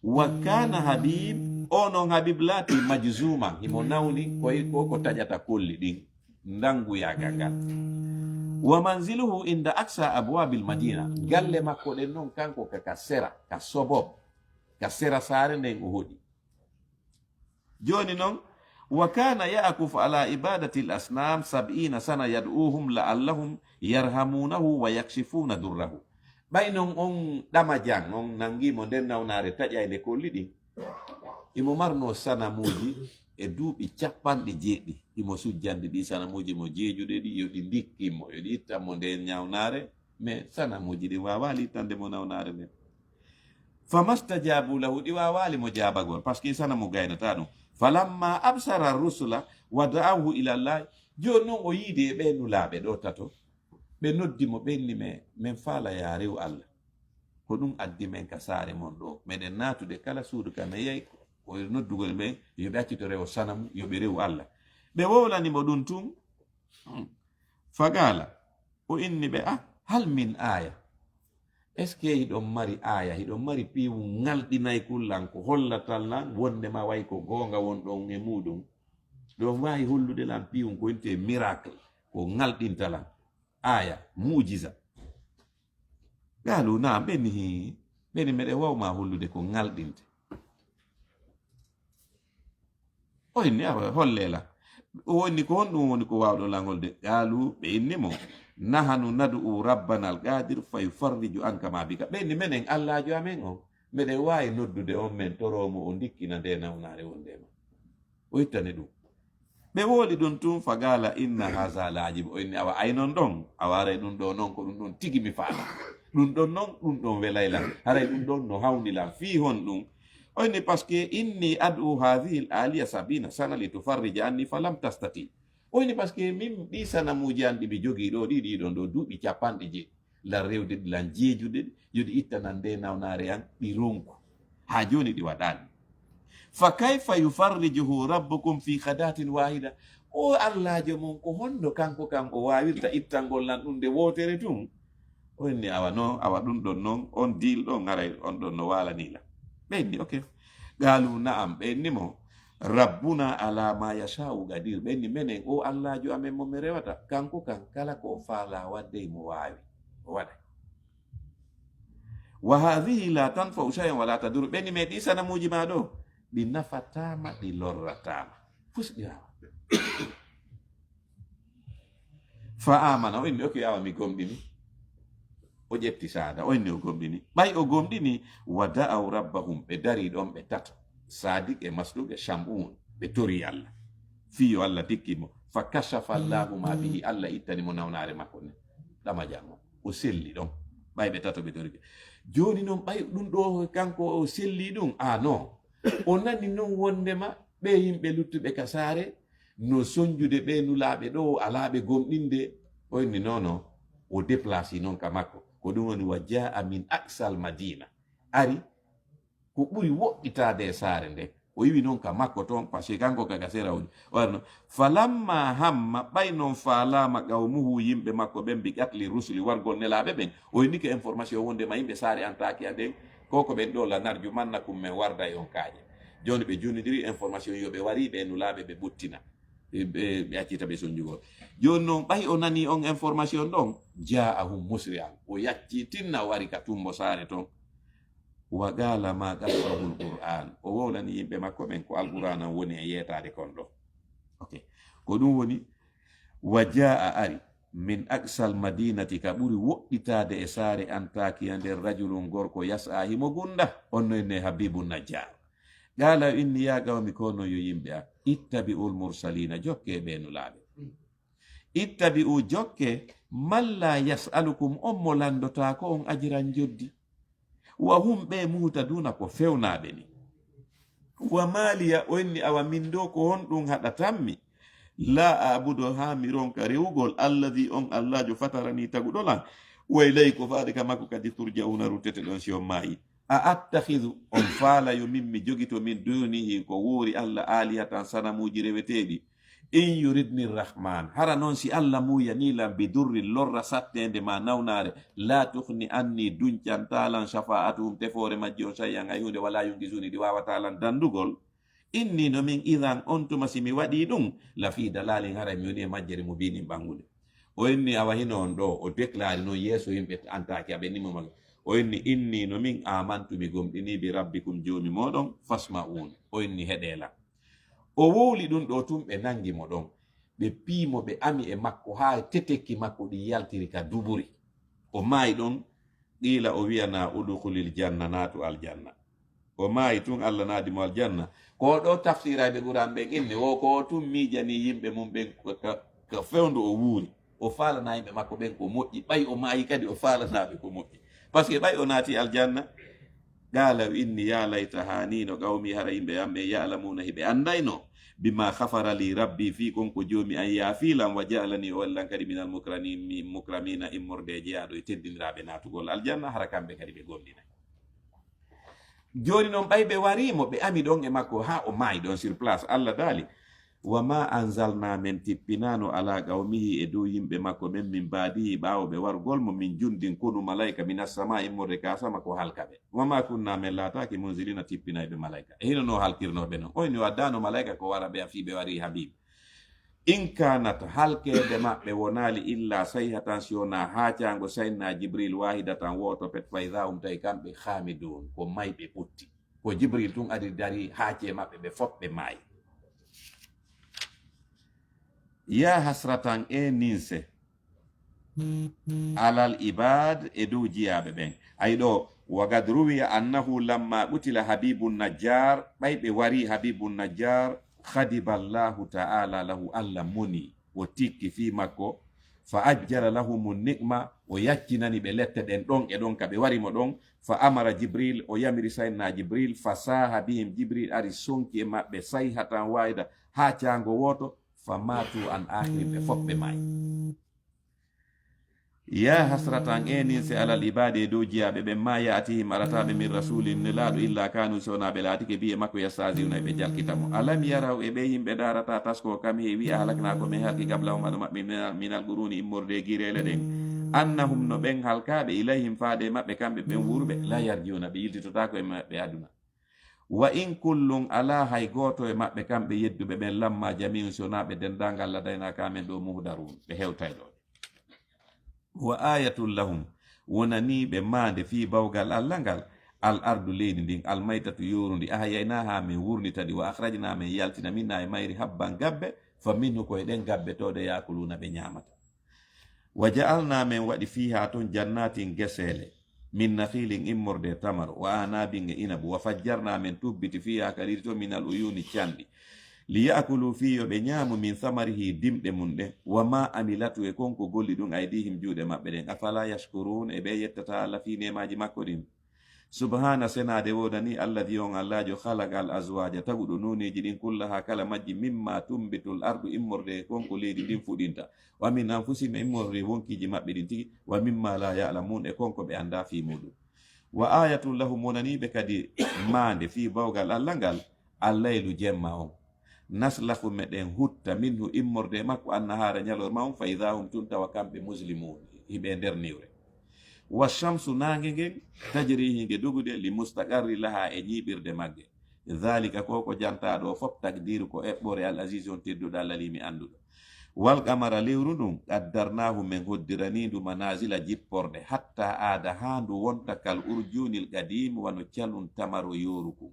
Wa kaana Habib, o non Habib laati majzuman, himo nawni ko, ko, ko taƴata kolli ɗin, ndanguya gangan. Wa manziluhu inda aksa abwabil madina, galle makko ɗen non kanko ka, ka sera, ka sobob, ka sera saare nden o hoɗi. Jooni non, wa kaana ya'kufu ala ibadati al asnam sab'ina sana yad'uhum la'allahum yarhamunahu wa yakshifuna durrahu. Ɓay non on ɗamajan, on nangi mo nder nawnaare taƴaynde kolli ɗin. Imo marno sanamuuji e duuɓi capanɗe jeeɗiɗi. Imo sujjandi ɗi sanamuuji mo jeejuɗe ɗi, yo ɗi ndikkin mo, yo ɗi ittan mo nder nawnaare. Mais sanamuuji ɗin waawaali ittande mo nawnaare nden. Famastajabu lahu, ɗi waawaali mo jaabagol, parce que sanamu gaynata ɗum. Falamma absara rusula wa da'awhu ila Allah, jooni non o yiidi e ɓee nulaaɓe ɗoo tato, ɓe noddi mo, ɓe inni, men, men faala yaa rew Allah. Ko ɗum addi men ka saare mon ɗoo. Meɗen naatude kala suudu ka men yahi, ko noddugol ɓe, yo ɓe accito rewo sanamu, yo ɓe rewu Allah. Ɓe wowlani mo ɗum tun. Hmm. Faqala, o inni ɓe, ah, hal min aya? Est-ce que hiɗon mari aya, hiɗon mari piiwu ŋalɗinaykun lan, ko hollata lan wonde ma way ko goonga wonɗon e muɗum? Ɗon waawi hollude lan piiwu ko wi'etee miracle, ko ŋalɗinta lan. Aya, mu'jiza. Qaalu, naam, ɓe inni, hii, ɓe inni meɗen waawi ma hollude ko ŋalɗinte. O inni, awa, hollee lan. O inni, ko honɗum woni ko waawɗon lan hollude? Qaalu, ɓe inni mo, nahanu nad'u rabbana al-qadir fa yufarriju anka ma bika. Ɓe inni, menen Allaajo amen on, meɗen waawi noddude on, men toroo mo, o ndikkina nde nawnaare wonde e ma. O ittane ɗum. Ɓe wowli ɗum tun, faqala inna haza la ajib. O inni, awa, ay non ɗon, awa, haray ɗum ɗoo non, ko ɗum ɗon tigi mi faala. Ɗum ɗon non, ɗum ɗon welay lan. Haray ɗum ɗon no hawni lan. Fii honɗum? O inni, parce que inni ad'u hadhihi al-aliya sab'ina sana li tufarrija anni falam tastati. O inni, parce que min ɗi sanamuuji an ɗi mi jogii ɗoo, ɗi, ɗi ɗon ɗoo duuɓi capanɗe jeeɗiɗi. Lan rewde ɗi, lan jeejude ɗi, yo ɗi ittanan nde nawnaare an, ɗi ronku. Haa jooni ɗi waɗaali. Fa kayfa yufarrijuhu rabbukum fi ghadatin wahida? O Allaajo mon, ko honno kanko kan o waawirta ittangol lan ɗum nde wootere tun? O inni, awa no, awa ɗum ɗon non, on deal ɗon, haray on ɗon no waalanii lan. Ɓe inni, ok. Qaalu na'am, ɓe inni mo, rabbuna ala ma yasha'u qadir. Ɓe inni, menen o Allaajo amen mo mi rewata, kanko kan kala ko o faalaa waɗde mo waawi, o waɗay. Wa hadhihi la tanfa'u shay'an wa la tadurru. Ɓe ni, mais ɗi sanamuuji ma ɗo, ɗi nafataama, ɗi lorrataama. Fusɗiraama. Fa amana, o inni, "Ok, awa mi gomɗini." O ƴetti saada, o inni o gomɗini. Ɓay o gomɗini, wa da'aw rabbahum, ɓe dari ɗon ɓe tato. Sadiq e Masduq e Shamun, ɓe tori Allah. Fii yo Allah dikki mo. Fa kashafa Allahu ma bihi, Allah ittani mo nawnaare makko nden. Ɗama jamma. O selli ɗon. Ɓay ɓe tato ɓe tori. Jooni non ɓay ɗum ɗo kanko o selli ɗum? Ah non. O nani non wondema ɓe yimɓe luttuɓe ka saare no sonjude ɓe nulaaɓe ɗo, alaaɓe gomɗinde. O inni non non. O déplacé non ka makko. Ko ɗum woni wa jaa min aqsal madina. Ari ko ɓuri woɗɗitaade e saare nde. O iwi non ka makko toon, parce que kanko ka gasera woni. O wari non. Falamma hamma, ɓay non faalaama qawmuhu, yimɓe makko ɓen, bi qatli rusuli, wargol nelaaɓe ɓen. O innike information wonde ma yimɓe saare Antakiya nden, ko ko ɓen ɗo la narju mannakum, men warday on kaaƴe. Jooni ɓe junidiri information yo ɓe wari ɓe nulaaɓe ɓe ɓuttina. Ɓe, ɓe, ɓe accita ɓe sonjugol. Jooni non ɓay o nani on information ɗon, jaa'ahum musri'an. O yacci tinna o wari ka tumbo saare ton. Wa qala ma qassahu al-Qur'an. O wowlani yimɓe makko ɓen ko Alqur'an an woni e yeetaade kon ɗo. Ok. Ko ɗum woni, wa jaa ari, min aqsal madinati, ka ɓuri woɗɗitaade e saare Antakiya nder, rajulun gorko, yas'a himo gunda, on no inne Habibu Najjar. Qala inni ya qawmi, ko non yo yimɓe am, ittabi'ul mursalina, jokke ɓe nulaaɓe. Ittabi'u, jokke, man la yas'alukum, on mo landotaako on ajiran joddi. Wa hum, ɓe, muhtaduna, ko fewnaaɓe ni. Wa maliya, o inni, awa min do ko honɗum haɗatammi? La a'budu, haa mi ronka rewugol, alladhi, on Allaajo, fatarani, taguɗo lan. Wa ilayhi, ko faade ka makko kadi, turja'una, ruttete ɗon si on maayi. A attakhidhu, on faala yo min mi jogito, min dunihi, ko woori Allah, alihatan, sanamuuji reweteeɗi. In yuridni rahman, hara non si Allah muuyanii lan bi durrin, lorra satteende ma nawnaare, la tughni anni, duncanta lan, shafa'atuhum, tefoore majji on, shay'an, hay huunde, wala yunqizuni, ɗi waawataa lan dandugol. Inni, no min, idhan, on tuma si mi waɗii ɗum, la fi dalalin, hara mi woni e majjere, mubinin, ɓanngunde. O inni, awa hino on ɗo, o déclare non yeeso yimɓe Antakiya, ɓe nimo maga. O inni, inni, no min, amantu, mi gomɗini, bi rabbikum, Joomi mooɗon, fasma'un. O inni, heɗee lan. O wowli ɗum ɗo tun, ɓe nangi mo ɗon. Ɓe piyi mo, ɓe ami e makko haa tetekki makko ɗin yaltiri ka duburi. O maayi ɗon, qiila, o wi'anaa, udkhulil janna, naatu aljanna. O maayi tun, Allah naadi mo aljanna. Ko ɗo tafsirayɓe Qur'an ɓen inni, wo ko o tun miijanii yimɓe mum ɓen ko ka, ka fewndo o wuuri. O faalanaa yimɓe makko ɓen ko moƴƴi, ɓay o maayi kadi o faalanaa ɓe ko moƴƴi. Parce que ɓay o naati aljanna, qala, o inni, ya layta, haa ni no, qawmi, hara yimɓe am ɓen, ya'lamuna, hiɓe anndayno, bima ghafara li rabbi, fii kon ko Joomi an yaafii lan, wa ja'alani, o waɗi lan kadi, minal mukrami-, mukramina, immorde e jeyaaɗo e teddiniraaɓe naatugol aljanna, hara kamɓe kadi ɓe gomɗinay. Jooni non, ɓay ɓe warii mo, ɓe ami ɗon e makko, haa o maayi ɗon sur place, Allah daali, wa ma anzalna, men tippinaano, ala qawmihi, e dow yimɓe makko ɓen, min baadihi, ɓaawo ɓe wargol mo, min jundin, konu, malayka, minas sama, immorde ka sama, ko halka ɓe. Wa ma kunna, men laataaki, munzilina, tippinayɓe malayka. E hino no halkirnoo ɓe non. O inni o addaano malayka ko wara ɓe, a fii ɓe warii Habib. In kanat, halkeede maɓɓe wonaali, illa sayhatan, si wonaa haacaango Sayyidina Jibril, wahidatan, wooto pet, fa idha hum, tawi kamɓe, khamidun, ko mayɓe ɓutti. Ko Jibril tun ari dari haaci e maɓɓe, ɓe fop ɓe maayi. Ya hasratan, e ninse, alal ibad, e dow jiyaaɓe ɓen. Ay ɗo, wa qad ruwiya annahu lamma qutila Habibun Najjar, ɓay ɓe warii Habibun Najjar, khadiba Allahu ta'ala lahu, Allah moni, o tikki fii makko, fa ajjala lahumu ni'ma, o yaccinani ɓe lette ɗen ɗon e ɗon ka ɓe wari mo ɗon, fa amara Jibril, o yamiri Sayyidina Jibril, fa saha bihim, Jibril ari sonki e maɓɓe, sayhatan wahida, haacaango wooto, fa matu an akhirin, ɓe fop ɓe maayi. Ya hasratan, e ninse, alal ibadi, e dow jiyaaɓe ɓen, ma ya'tihim, arataaɓe, min rasulin, nelaaɗo, illa kanu, si wonaa ɓe laatike, bihi, e makko, yastahzi'una, e ɓe jalkita mo. Alam yaraw, e ɓe yimɓe ndaarataa, tasko, kam he wi'a, halakna, ko men halki, qablahum, ado maɓɓe, minal, minal quruni, immorde e gireele ɗen. Annahum, no ɓen halkaaɓe, ilayhim, faade e maɓɓe, kamɓe ɓen wuuruɓe, la yarji'una, ɓe yiltitotaako e maɓɓe aduna. Wa in kullun, alaa hay gooto e maɓɓe, kamɓe yedduɓe ɓen, lamma jami'un, si wonaa ɓe denndaangal, ladaynaa ka men ɗo, muhdarun, ɓe hewtay ɗo. Wa ayatun lahum, wonanii ɓe maande fii bawgal Alla ngal, al ardu leydi ndin, al maytatu yoorundi, ahyaynaha men wurnita ndi, wa akhrajna men yaltina minha e mayri habban gabbe, fa minhu ko e ɗen gabbe tooɗe yaakuluuna ɓe ñaamata. Wa ja'alna men waɗi fiiha ton jannatin geseele, min nakhilin immorde e tamaro, wa anabin e inabu, wa fajjarna men tubbiti fiiha ka ɗiɗi ton minal uyuni canɗi. Li ya'kulu fii yo ɓe ñaamu min samarihi dimɗe mun ɗen, wa ma amilatu e kon ko golli ɗum aydihim juuɗe maɓɓe ɗen. Afala yashkurun e ɓe yettata Alla fii neemaaji makko ɗin. Subhana senaade woodani alladi on Allaajo khalaqa al azwaja taguɗo nuuneeji ɗin kullaha kala majji mimma tumbitul ardu immorde e kon ko leydi ndin fuɗinta. Wa min anfusihim e immorde wonkiiji maɓɓe ɗin tigi. Wa mimma la ya'lamun e kon ko ɓe anndaa fii muɗum. Wa ayatun lahum wonanii ɓe kadi maande fii bawgal Alla ngal. Allaylu jemma on. Naslahu meɗen hutta minhu immorde e makko annahaara ñalorma on fa idha hum tun tawa kamɓe muslimun hiɓe nder niwre. Wa shamsu naange ngen tajri hinge dogude li mustaqarri laha e ñiiɓirde magge. Dhalika ko ko jantaaɗo o fop takdiru ko eɓɓore al aziz on tedduɗo Alla limi annduɗo. Wal qamara lewru ndun qaddarnahu men hoddirani ndu manazila jipporde hatta aada haa ndu wonta kal urjunil qadim wano calun tamaro yorukum.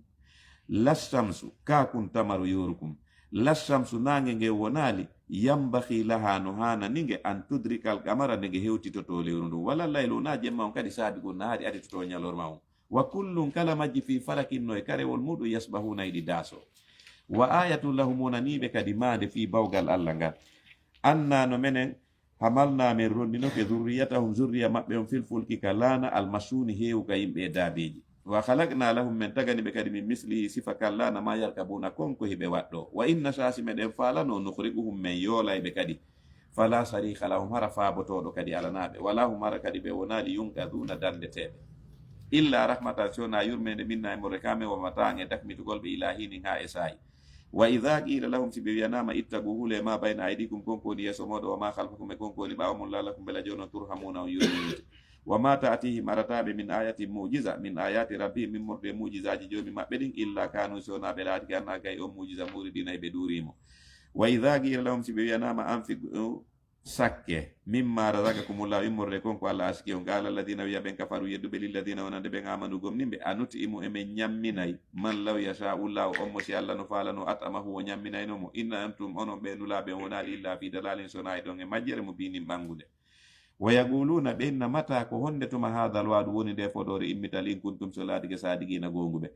Lashamsu kakun tamaro yorukum. Lashamsu naange nge wonaali yambahi laha no haanani nge an tudrikal qamara nde nge hewtitoto lewru ndun. Wala laylu wona jemma on kadi saabiqun nahari aditoto ñalorma on. Wa kullun kala majji fi falakin no e karewol muɗum yasbahuna hiɗi daaso. Wa ayatun lahum wonaniɓe kadi maande fi bawgal Allah ngal. Anna no menen hamalna men rondinoke zurriyatahum zurriya maɓɓe on fil fulki ka laana al mashhuni heewu ka yimɓe e daabeeji. Wa khalaqna lahum men tagani ɓe kadi min mislihi sifa kal laana ma yarkabuna kon ko hiɓe waɗɗo. Wa inna sha si meɗen faalano nukhriquhum men yoolay ɓe kadi. Fala sarikha lahum hara faabotooɗo kadi alanaa ɓe. Wala hum hara kadi ɓe wonaali yunqaduna dandeteeɓe. Illa rahmatan si wonaa yurmeende minna e murre ka men wa mataan e dakmitugol ɓe ila hinin haa e saa'i. Wa idha qila lahum si ɓe wiyanaama ittaqu hule ma bayna aydikum kon ko woni yeeso mooɗon wa ma khalfakum e kon ko woni ɓaawo mon la'allakum bela jonon turhamuna on yurmininte. Wa ma ta'tihim arataa ɓe min ayatin mu'jiza min ayati rabbihim min morde mu'jizaaji joomi maɓɓe ɗin illa kanu si wonaa ɓe laatike anna gay on mu'jiza muridina e ɓe ɗuurimo. Wa idha qila lahum si ɓe wiyanaama anfiqu sakke mimma razaqakumullahu immorde kon ko Allah asiki on qala alladhina wiya ɓen kafaru yedduɓe lilladhina wonande ɓen amanu gomni ɓe anut'imu emen ñamminay man law yasha'ullahu on mo si Allah no faalano at'amahu o ñamminayno mo inna antum onon ɓe nulaaɓe on wonaali illa fi dalalin sona e ɗon e majjere mo binin ɓanngude. Wa yaquluna ɓe inna mata ko honde tuma hadha alwa'du woni nde fodoore immital in kuntum so laatike sadiqina goonguɓe.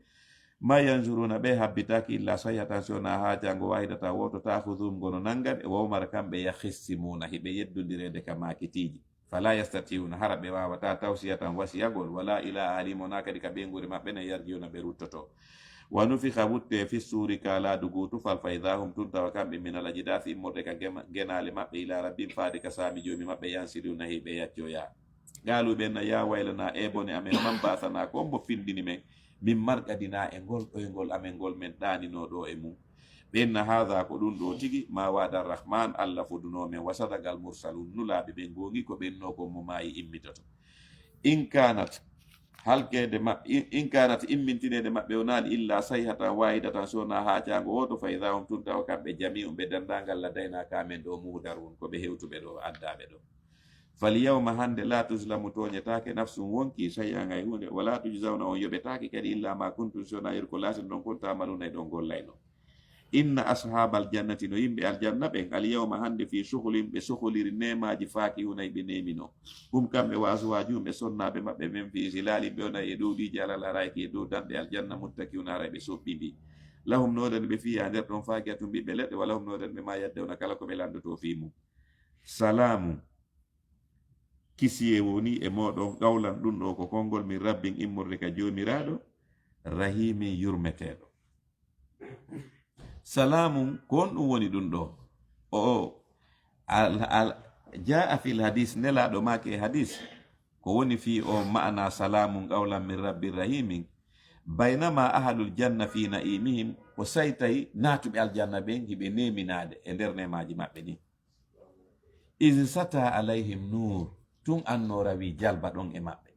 Ma yanzuruna ɓe habbitaki illa sayhatan si wona haajango wahidatan woto ta'khudhuhum gono nangan e wawmara kamɓe yakhsimuna hiɓe yeddondireede ka maakitiiji. Fala yastati'una hara ɓe wawata tawsiyatan wasiyagol wala ila ahlihim wona kadi ka ɓeynguure maɓɓe na yarji'una ɓe ruttoto. Wa nufikha wutte fi suri ka laadu goo tufal fa idha hum tun tawa kamɓe min al ajdathi immorde ka gema- genaale maɓɓe ila rabbihim faade ka saami joomi maɓɓe yansiluna hiɓe yaccoya. Qaalu ɓe na ya waylana e bone amen man ba'athana ko on mo findini men min marqadina e ngol ɗoyngol amen ngol men ɗaanino ɗo e mum. Ɓen na hadha ko ɗum ɗo tigi ma wa'ada arrahman Allah foduno men wa sadaqa al mursalun nulaaɓe ɓen goongi ko ɓen no ko mo maayi immitoto. In kanat halkeede maɓɓe in kanat immintineede maɓɓe wonaali illa sayhatan wahidatan so wona haacaango woto fa idha hum tun tawa kamɓe jami'un ɓe danndaangal ladayna ka men ɗo muhdarun ko ɓe hewtuɓe ɗo addaaɓe ɗo. Fal yawma hannde la tuzlamu tooñetaake nafsun wonki shay'an hay huunde wala tujzawna on yoɓetaake kadi illa ma kuntum si wona iri ko laatirɗon kon ta'maluna e ɗon gollayno. Inna ashabal jannati no yimɓe aljanna ɓen al yawma hannde fi shughulin ɓe soholiri neemaaji faakihuna e ɓe neemino. Hum kamɓe wa azwajuhum e sonnaaɓe maɓɓe men fi zilalin ɓe wona e ɗowɗiiji alal araiki e dow danɗe aljanna muttakiuna haray ɓe soɓɓindi. Lahum no wodani ɓe fiha nder ɗon fakihatun ɓiɓɓe leɗɗe wa lahum no wodani ɓe ma yaddawna kala ko ɓe landoto fi mum. Salaamu kisiyee woni e mooɗon qawlan ɗum ɗo ko konngol min rabbin immorde ka joomiraaɗo rahimin yurmeteeɗo. Salaamun ko honɗum woni ɗum ɗo? O o al, al, jaa fil hadis nelaaɗo maaki e hadis ko woni fii o ma'ana salaamun qawlan min rabbin rahimin. Baynama ahlul janna fi na'imihim ko say tawi naatuɓe aljanna ɓen hiɓe neeminaade e nder neemaaji maɓɓe ɗin. Izi sata alayhim nur tun annoora wi jalba ɗon e maɓɓe.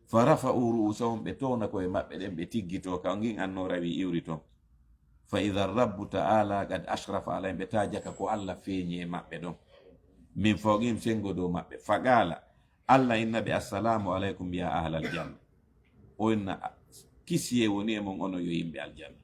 Fa rafa'u ru'usahum ɓe towna koye maɓɓe ɗen ɓe tiggito ka ngin annoora wi iwri ton. Fa idha rabbu ta'ala qad ashrafa alayhim ɓe ta jaka ko Allah feeñi e maɓɓe ɗon. Min fawqihim sengo dow maɓɓe. Fa qala Allah inna ɓe, "Assalamu aleykum ya ahlal janna." O inna, "Kisiyee woni e mon, onon yo yimɓe aljanna."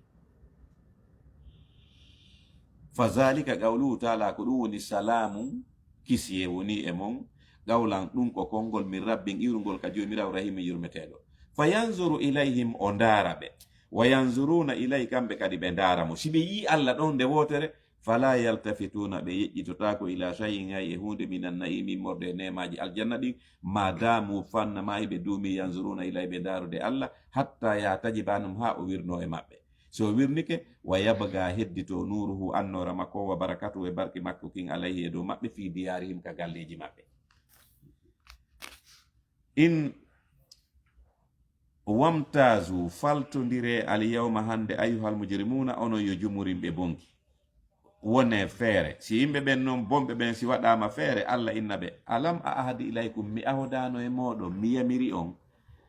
Fa zalika qawluhu taala, ko ɗum woni salaamun, kisiyee woni e mon, qawlan, ɗum ko konngol, min rabbin, iwrungol ka Joomiraawo, rahimin, yurmeteeɗo. Fa yanzuru ilayhim, o ndaara ɓe. Wa yanzuruna ilay, kamɓe kadi ɓe ndaara mo. Si ɓe yii Allah ɗon nde wootere, fala yaltafituna, ɓe yeƴƴitotaako, ila shay'in, hay e huunde, minan na'iimi, immorde e neemaaji aljanna ɗin, ma damu, fanna ma hiɓe duumi, yanzuruna ilay, ɓe ndaarude Allah, hatta yatajiba anhum, haa o wirnoo e maɓɓe. Si o wirnike, wa yabga, heddito, nuruhu, annoora makko, wa barakatuhu, e barke makko kin, alayhi, e dow maɓɓe, fi diyaarihim, ka galleeji maɓɓe. In wamtazu, faltondire, al yawma, hannde, ayyuhal mujrimuna, onon yo jumurimɓe bonki. Wone feere. Si yimɓe ɓen non, bonɓe ɓen, si waɗaama feere, Allah inna ɓe, "Alam a ahadi ilaykum, mi ahodaano e mooɗon, mi yamiri on,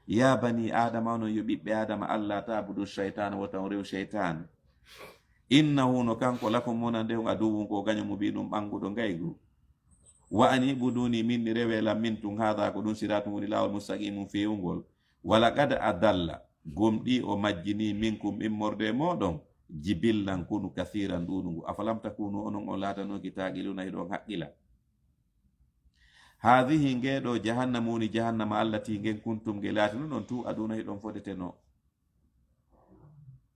ya bani Adama, onon yo ɓiɓɓe Adama, Allah ta'budu shaytana, wota on rew shaytan. Innahu, no kanko, lakum, wonande on, aduwwun, ko gaño, mubinun, ɓannguɗo ngaygu. Wa an ibuduni, min ni, rewe lam, min tun, hada, ko ɗum, siratun, woni laawol, mustaqimun, feewungol. Wa laqad adalla, gomɗii o majjinii, minkum, immorde e mooɗon, jibillan, konu, kasiiran, ɗuuɗungu. Afalam takunu, onon on laatanooki, taaqiluna, hiɗon haqqila. Haadihi, ngee ɗoo, jahannamu, woni jahannama, allati, ngen, kuntum, nge laatinoɗon, tuu'aduuna, hiɗon fodetenoo.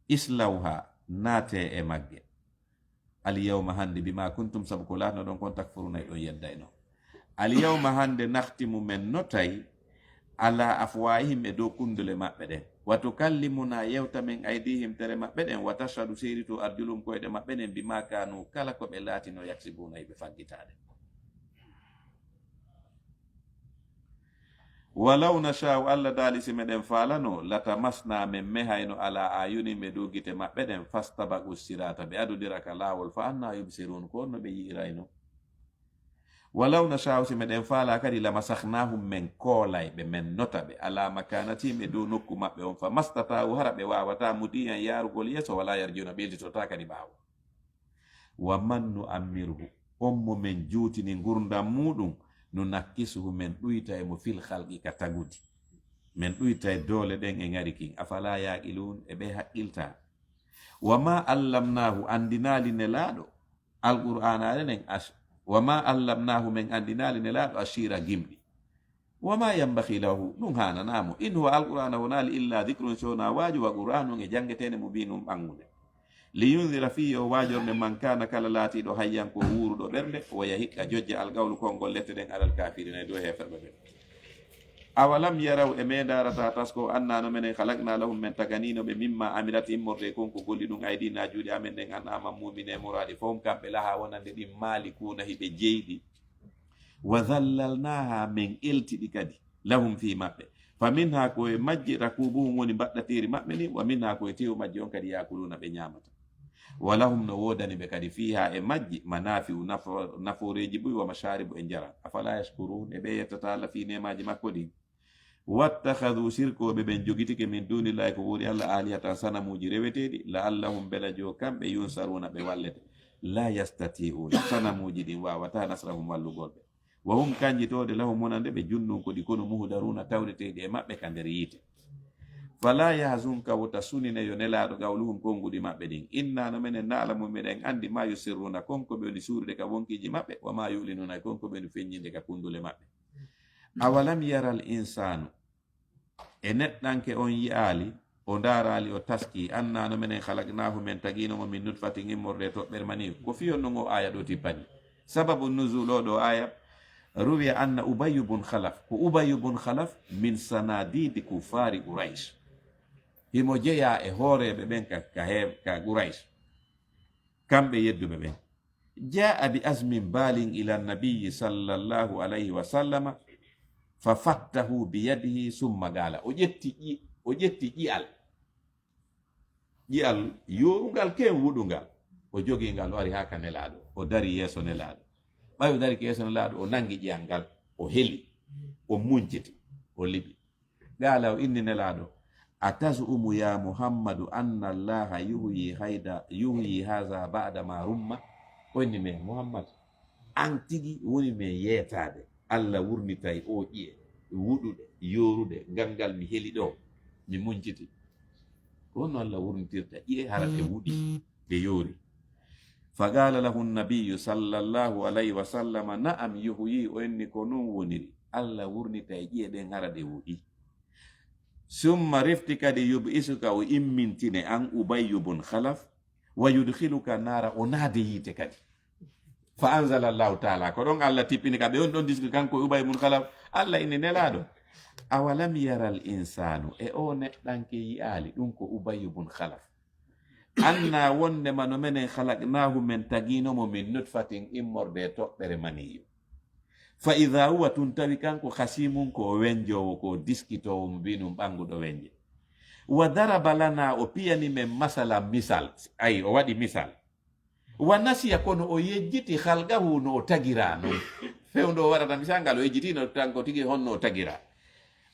Islawha, naatee e magge. Al yawma, hannde, bima kuntum, sabu ko laatnoɗon kon, takfuruna, hiɗon yeddaynoo. Al yawma, hannde, nakhtimu, men notay, ala afwahihim, e dow kundule maɓɓe ɗen. Wa tukallimuna, yewta men, aydihim, tere maɓɓe ɗen, wa tashhadu, seedito, arjuluhum, koyɗe maɓɓe ɗen, bima kanu, kala ko ɓe laatino, yaksibuna, hiɓe faggitaade. Walaw nasha'u, Allah daali, si meɗen faalano, latamasna, men mehayno, ala ayunihim, e dow gite maɓɓe ɗen, fastabaqu sirata, ɓe adodira ka laawol, fa anna yubsirun, ko honno ɓe yi'irayno? Walaw nasha'u, si meɗen faala kadi, lamasakhnahum, men koolay ɓe, men nota ɓe, ala makanatihim, e dow nokku maɓɓe on, fa mastata'u, hara ɓe waawata, mudiyan, yaarugol yeeso, wala yarji'una, ɓe yiltitotaa kadi ɓaawo. Wa man nu'ammirhu, on mo men juutini ngurndan muuɗum, nunakkisuhu, men ɗuytay mo, fil khalqi, ka tagudi. Men ɗuytay doole ɗen e ŋari kin. Afala yaqilun, e ɓe haqqilta? Wa ma allamnahu, andinaali Nelaaɗo Alqur'aanaare nden, ash-, wa ma allamnahu, men andinaali Nelaaɗo, ashira, gimɗi. Wa ma yanbaghi lahu, ɗum haananaa mo. In huwa, Alqur'aana wonaali, illa dhikrun, si wonaa waaju, wa Qur'aanun, e janngeteende, mubiinun, ɓanngunde. Liyundhira, fii yo waajorne, man kaana, kala laatiiɗo, hayyan, ko wuuruɗo ɓernde, wa yahiqqa, jojja, alqawlu, konngol lette ɗen, alal kaafiriina, e dow heeferɓe ɓen. Awalam yaraw, e ɓe ndaarataa, tasko, annaa no menen, khalaqnaa lahum, men taganiino ɓe, mimma amilat, immorde e kon ko golli ɗum, aydiina, juuɗe amen ɗen, an'aaman, muumine, muraaɗi, fahum, kamɓe, lahaa, wonande ɗin, maalikuuna, hiɓe jeyɗi. Wa dhallalnaaha, men elti ɗi kadi, lahum, fii maɓɓe. Fa minha, ko e majji, rakubuhum, woni mbaɗɗateeri maɓɓe ndin, wa minha, ko e teewu majji on kadi, yaakuluuna, ɓe ñaamata. Wa lahum, no woodani ɓe kadi, fiiha, e majji, manaafi'u, nafo-, nafooreeji buy, wa mashaaribu, e njaram. Afala yashkurun, e ɓe yettataa Allah fii neemaaji makko ɗin? Wattakhadhu, sirkooɓe ɓen jogitike, min dunillahi, ko woni Allah, alihatan, sanamuuji reweteeɗi, la'allahum, bela joo kamɓe, yunsaruuna, ɓe wallete. La yastati'una, sanamuuji ɗin waawataa nasrahum, wallugol ɓe. Wa hum, kanji toode, lahum, wonande ɓe, jundun, ko ɗi konu, muhdaruuna, tawreteeɗi e maɓɓe ka nder yiite. Fala yahzunka, wota sunine yo Nelaaɗo, qawluhum, konnguɗi maɓɓe ɗin. Inna, no menen, na'lamu, meɗen andi, ma yusirruuna, kon ko ɓe woni suurude ka wonkiiji maɓɓe, wa ma yu'linuuna, e kon ko ɓe woni feññinde ka kundule maɓɓe. Awalam yaral insaanu, e neɗɗanke on yi'aali, o ndaaraali, o taskii, annaa no menen khalaqnaahu, men tagiino mo, min nutfatin, immorde e toɓɓere mani. Ko fii honno oo aaya ɗoo tippani? Sababu nuzul oo ɗoo aaya, ruwiya anna Ubayyu bun Khalaf, ko Ubayyu bun Khalaf, min sanadiidi kuffaari Quraysh. Himo jeyaa e hooreeɓe ɓen ka, ka heew-, ka Quraysh. Kamɓe yedduɓe ɓen. Jaa'a bi azmin baalin ila nabiyyi sallallahu alayhi wa sallama, fa fattahu bi yadihi, summa qaala. O ƴetti ƴi-, o ƴetti ƴi'al. Ƴi'al yoorungal, ken wuɗungal. O jogii ngal, o ari haa ka Nelaaɗo. O dari yeeso Nelaaɗo. Ɓay o dari ka yeeso Nelaaɗo, o nangi ƴi'al ngal. O heli. O munciti. O liɓi. Qaala, o inni Nelaaɗo, "Atazumu ya Muhammadu anna Allaha yuhyi hayda, yuhyi haza ba'da ma rumma?" O inni men, "Muhammad, an tigi woni men yeetaade, Allah wurnitay oo ƴi'e, wuɗuɗe, yooruɗe, ngal ngal mi heli ɗo, mi munciti. Ko honno Allah wurnitirta ƴi'e hara ɗe wuɗi, ɗe yoori? Faqala lahu nabiyyu sallallahu alayhi wa sallama, na'am, yuhyi, o inni ko non woniri. Allah wurnita e ƴi'e ɗen hara ɗe wuɗi. Summa refti kadi yub'isuka, o immintine an Ubayyu bun Khalaf, wa yudkhiluka nara, o naade yiite kadi. Fa anzala Allahu taala, ko ɗon Allah tippini ka ɓe on ɗon diski kanko Ubay bun Khalaf. Allah inni Nelaaɗo, awalam yara al insanu, e o neɗɗanke yi'aali, ɗum ko Ubay bun Khalaf. Anna wonde ma no menen khalaqnahu, men tagino mo min nutfatin, immorde e toɓɓere maniyu. Fa idha huwa, tun tawi kanko khasimun ko o wenjoowo, ko o diskitoowo mo binun ɓanguɗo wenje. Wa daraba lana, o piyani men masala misal, ay o waɗi misal. Wa nasiya, kono o yejjiti khalqahu no o tagira non. Fewndo o waɗata misal ngal, o yejjitino tan ko tigi honno o tagira.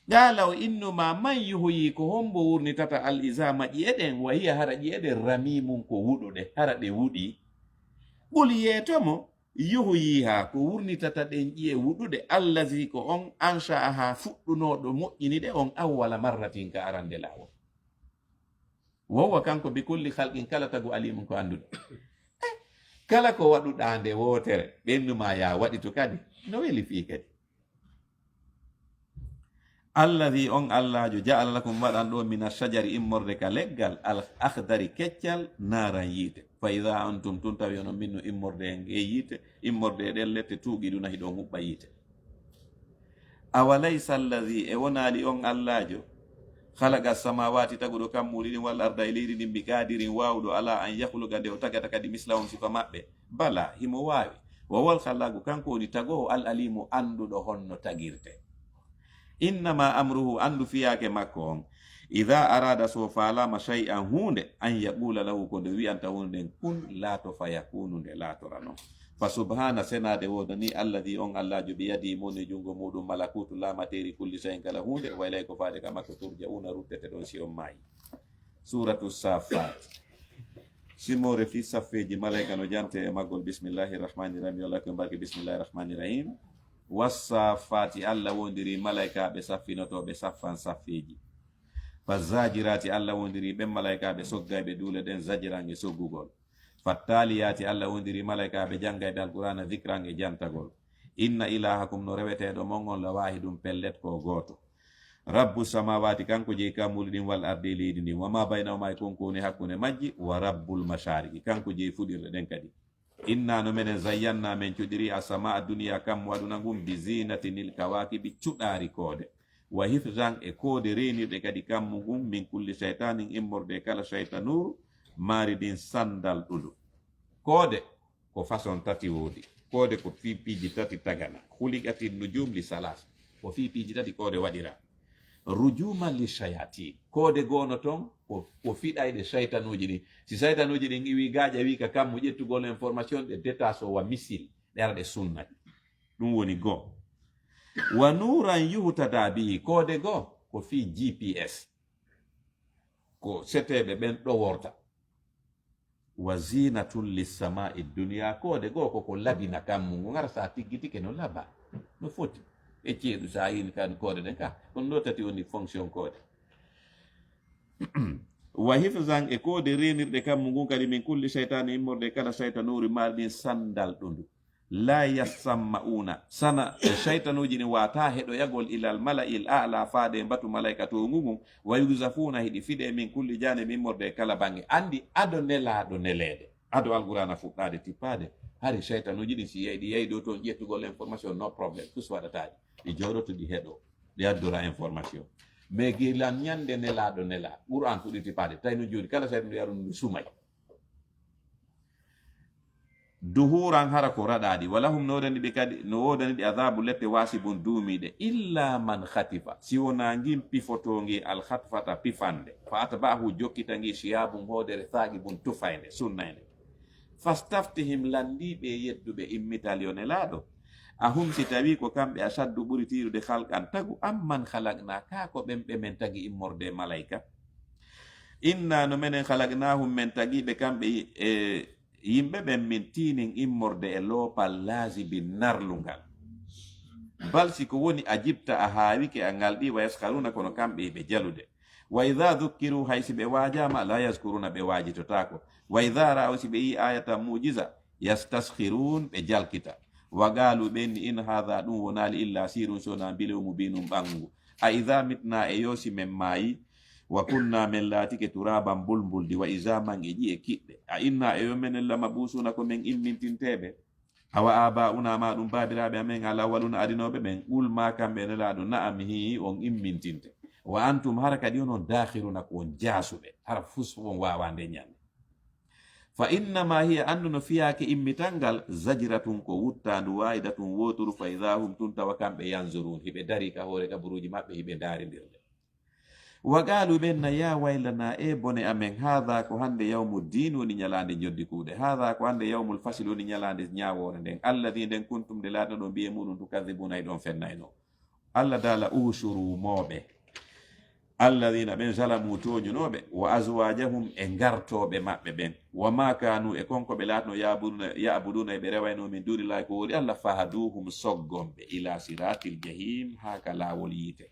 Qala, o innuma man yuhyi, ko hombo wurnitata al izama ƴi'e ɗen, wa hiya, hara ƴi'e ɗen ramimun ko wuɗuɗe, hara ɗe wuɗi. Qul, yeetomo, yuhyiha, ko wurnitata ɗen ƴi'e wuɗuɗe, allazi, ko on, ansha'aha, fuɗɗunooɗo moƴƴini ɗe on, awwala marratin, ka arande laawol. Wa huwa, kanko, bi kulli khalqin, kala tagu, alimun, ko annduɗo. Eh, kala ko waɗuɗaa nde wootere, ɓennuma ya waɗi to kadi, no weli fii kadi. Allazi, on Allaajo, ja'ala lakum, waɗan ɗo, mina shajari, immorde ka leggal, al akhdari, keccal, naaran, yiite. Fa idha antum, tun tawi onon minnu immorde e nge yiite, immorde e ɗen lette, tuuqiduna, hiɗon huɓɓa yiite. Awalaysa allazi, e wonaali on Allaajo, khalaqa samawati, taguɗo kammuuli ɗin, wal arda, e leydi ndin, bi qadirin, waawuɗo, ala an yakhluqa, nde o tagata kadi, mislahum, sifa maɓɓe? Bala, himo waawi. Wa huwal khallaqu, kanko woni tagoowo, al alimu, annduɗo honno tagirte. Innama amruhu, anndu fiyaake makko on, idha arada, so faalaama, shay'an, huunde, an yaqula lahu, ko nde wi'anta huunde nden, kun, laato, fayakunu, nde laatora non. Fa subhana, senaade woodanii, alladhi, on Allaajo, biyadihi, mo woni e junngo muuɗum, malakutu, laamateeri, kulli shay'in, kala huunde, wa ilayhi, ko faade ka makko, turja'una, ruttete ɗon si on maayi. Suratu Saffat. Simoore fii saffeeji, malaika no jante e maggol. Bismillahi rahmani rahim. Yo Allah ko barke. Bismillahi rahmani rahim. Wassafati, Allah wondiri malaikaaɓe saffinotooɓe saffan saffeeji. Fa zajirati, Allah wondiri ɓen malaikaaɓe soggayɓe duule ɗen, zajiran, e soggugol. Fattaliyati, Allah wondiri malaikaaɓe janngayɓe Alqur'aana, zikran, e jantagol. Inna ilahakum, no reweteeɗo mon on, la wahidun, pellet, ko gooto. Rabbu samawati, kanko jeyi kammuuli ɗin, wal ardi, e leydi ndin, wa ma baynahuma, e kon ko woni hakkunde majji, wa rabbul mashariki, kanko jeyi fuɗirɗe ɗen kadi. Inna, no menen, zayyanna, men cuɗiri, assamaa duniya, kammu aduna ngun, bi zinatinil kawakibi, cuɗaari koode. Wa hifzan, e koode reenirɗe kadi kammu ngun, min kulli shaytanin, immorde e kala shaytanuuru, maridin, sandalɗundu. Koode ko façon tati woodi. Koode ko fii piiji tati tagana. Khuliqatin nujum li salas. Ko fii piiji tati koode waɗira. Rujuman li shayatin. Koode goono ton ko, ko fiɗayɗe shaytanuuji ɗin. Si shaytanuuji ɗin iwi gaaƴa wi ka kammu ƴettugol information, ɗe detaso wa missile. Ɗe ara ɗe sunna. Ɗum woni goo. Wa nuran yuhtada bihi. Koode goo ko fii G P S. Ko seteeɓe ɓen ɗoworta. Wa zinatun lissamai dunya, koode goo ko ko labina kammu ngu, ngara sa tiggitike no laba, no foti. E ceeɗu sa yini kan koode ɗen ka, ɗum ɗo tati woni fonction koode. Wa hifzan, e koode reenirɗe kammu ngun kadi, min kulli shaytani, immorde e kala shaytanuri, marɗin sandal ɗundu. La yasmauna, sana e shaytanuji ɗin wata heɗoyagol ilal mala'il a'la, faade e mbatu malaika towngu ngun, wa yuzafuna, hiɗi fiɗe min kulli janib, immorde e kala bange. Andi ado nelaɗo neleede, ado alqur'ana fuɗɗade tippade, hari shaytanuji ɗin si yeyi ɗi yeyi ɗo toon ƴettugol information, no problème, tous waɗataji. Ɗi jooɗoto ɗi heɗo, ɗi addora information. Mais gilan ñande nelaɗo nela, qur'an fuɗɗi tippade, tawi no joni kala shaytanu yaru ndu sumay. Duhuran, hara ko raɗaɗi. Walahum, no wodani ɓe kadi, no wodani ɓe azabu lette, wasibun, duumiɗe. Illa man khatifa, si wona ngin pifotongi, al khatfata, pifande. Fa atba'ahu, jokkita ngi, shihabun, hoodere, thaqibun, tufaynde, sunnaynde. Fastaftihim, landiɓe e yedduɓe immital yo nelaɗo. Ahum, si tawi ko kamɓe, ashaddu, ɓuri tiiɗude, khalqan, tagu, amman khalaqna, ka ko ɓen ɓe men tagi immorde e malaika. Inna, no menen, khalaqnahum, men tagiɓe kamɓe e yimɓe ɓen, min tinin, immorde e loopal, lazibin, narlungal. Bal si ko woni, ajibta, a haawike, a ngalɗi, wa yaskharuna, kono kamɓe hiɓe jalude. Wa idha dhukkiru, hay si ɓe waajaama, la yazkuruna, ɓe waajitotaako. Wa idha ra'aw, si ɓe yii ayatan, mu'jiza, yastaskhirun, ɓe jalkita. Wa qalu, ɓe inni, in hadha, ɗum wonaali, illa sihrun, so wonaa mbilew, mubinun, ɓanngu. A idha mitna, e yo si men maayi, wa kunna, men laatike, turaban, mbulmbuldi, wa izaman, e ƴi'e kiɗɗe, a inna, e yo menen, lamabusuna, ko men immintinteeɓe? Awa aba'una, ma ɗum baabiraaɓe amen, al awwaluna, adinooɓe ɓen? Qul, ma kamɓe, Nelaaɗo, na'am, hii, on immintinte. Wa antum, hara kadi onon, daakhiruna, ko on jaasuɓe, hara fus fof on waawaa nden ñande. Fa innama hiya, anndu no fiyaake immital ngal, zajratun, ko wuttaandu, waahidatun, wooturu, fa idha hum, tun tawa kamɓe, yanzurun, hiɓe darii ka hoore kaburuuji maɓɓe, hiɓe ndaarindirde. Wa qalu, ɓen na, ya waylana, e bone amen, hadha, ko hannde, yawmu ddin, woni ñalaande njoddi kuuɗe, hadha, ko hannde, yawmul fasl, woni ñalaande ñaawoore nden, alladhi, nden, kuntum, nde laatnoɗon, bi e muɗum, tukadhibuna, hiɗon fennayno. Allah daala, ushuru, mooɓe, alladhina, ɓen, zalamu, tooñunooɓe, wa azwajahum, e ngartooɓe maɓɓe ɓen, wa ma kanu, e kon ko ɓe laatno, ya'buduna, ya'buduna, e ɓe rewayno, min dunillahi, ko woori Allah, fahduhum, soggon ɓe, ila siratil jahim, haa ka laawol yiite.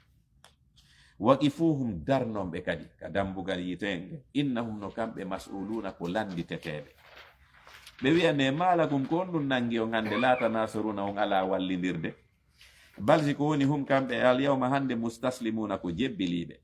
Waqifuhum, darnon ɓe kadi ka dambugal yiite nge. Innahum, no kamɓe, mas'uluna, ko lannditeteeɓe. Ɓe wi'a, ne ma lakum, ko honɗum nanngi on hannde, la tanasuruna, on alaa wallindirde? Bal si ko woni, hum, kamɓe, al yawma, hannde, mustaslimuna, ko jebbiliiɓe.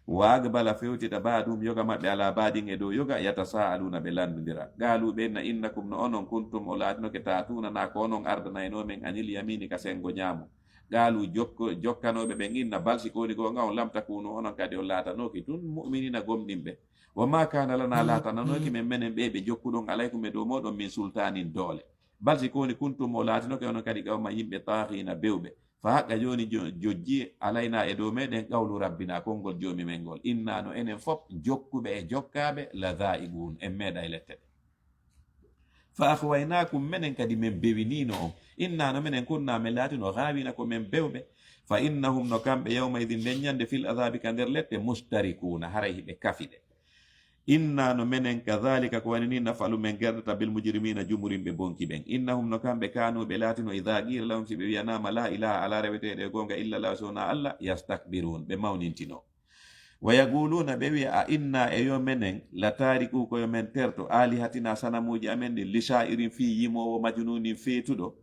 Wa aqbala, fewtita, ba'duhum, yoga maɓɓe, ala ba'din, e dow yoga, yatasaaluna, ɓe lanndondira. Qalu, ɓe inna, innakum, no onon, kuntum, on laatinoke, ta'tunana, ko onon ardanayno men, anil yamini, ka senngo ñaamo. Qalu, jokko-, jokkanooɓe ɓen inna, bal si ko woni goonga on, lam takunu, onon kadi on laatanooki tun, mu'minina, gomɗinɓe. Wa ma kana lana, laatananooki men, menen ɓe ɓe jokkuɗon, alaykum, e dow mooɗon, min sultanin, doole. Bal si ko woni, kuntum, on laatinoke, onon kadi, qawman, yimɓe, taaghina, bewɓe. Fa haqqa, jooni jo-, jojji, alayna, e dow meɗen, qawlu rabbina, konngol joomi men ngol. Inna, no enen fof, jokkuɓe e jokkaaɓe, la dhaa'iqun, en meeɗay lette ɗe. Fa akhwaynakum, menen kadi men bewinino on. Inna, no menen, kunna, men laatino, ghaawina, ko men bewɓe. Fa innahum, no kamɓe, yawma idhin, nden ñande, fil adhabi, ka nder lette, mushtarikuna, haray hiɓe kafi ɗe. Inna, no menen, kadhalika, ko wani ni, naf'alu, men gerdata, bil mujrimina, jumurimɓe bonki ɓen. Innahum, no kamɓe, kanu, ɓe laatino, idha qila lahum, si ɓe wi'anaama, la ilaha, ala reweteeɗo e goonga, illa Allah, so wonaa Allah, yastakbirun, ɓe mawnintino. Wa yaquluna, ɓe wi'a, a inna, e yo menen, la tariku, ko yo men terto, alihatina, sanamuuji amen ɗin, li sha'irin, fii yimoowo, majnunin, feetuɗo.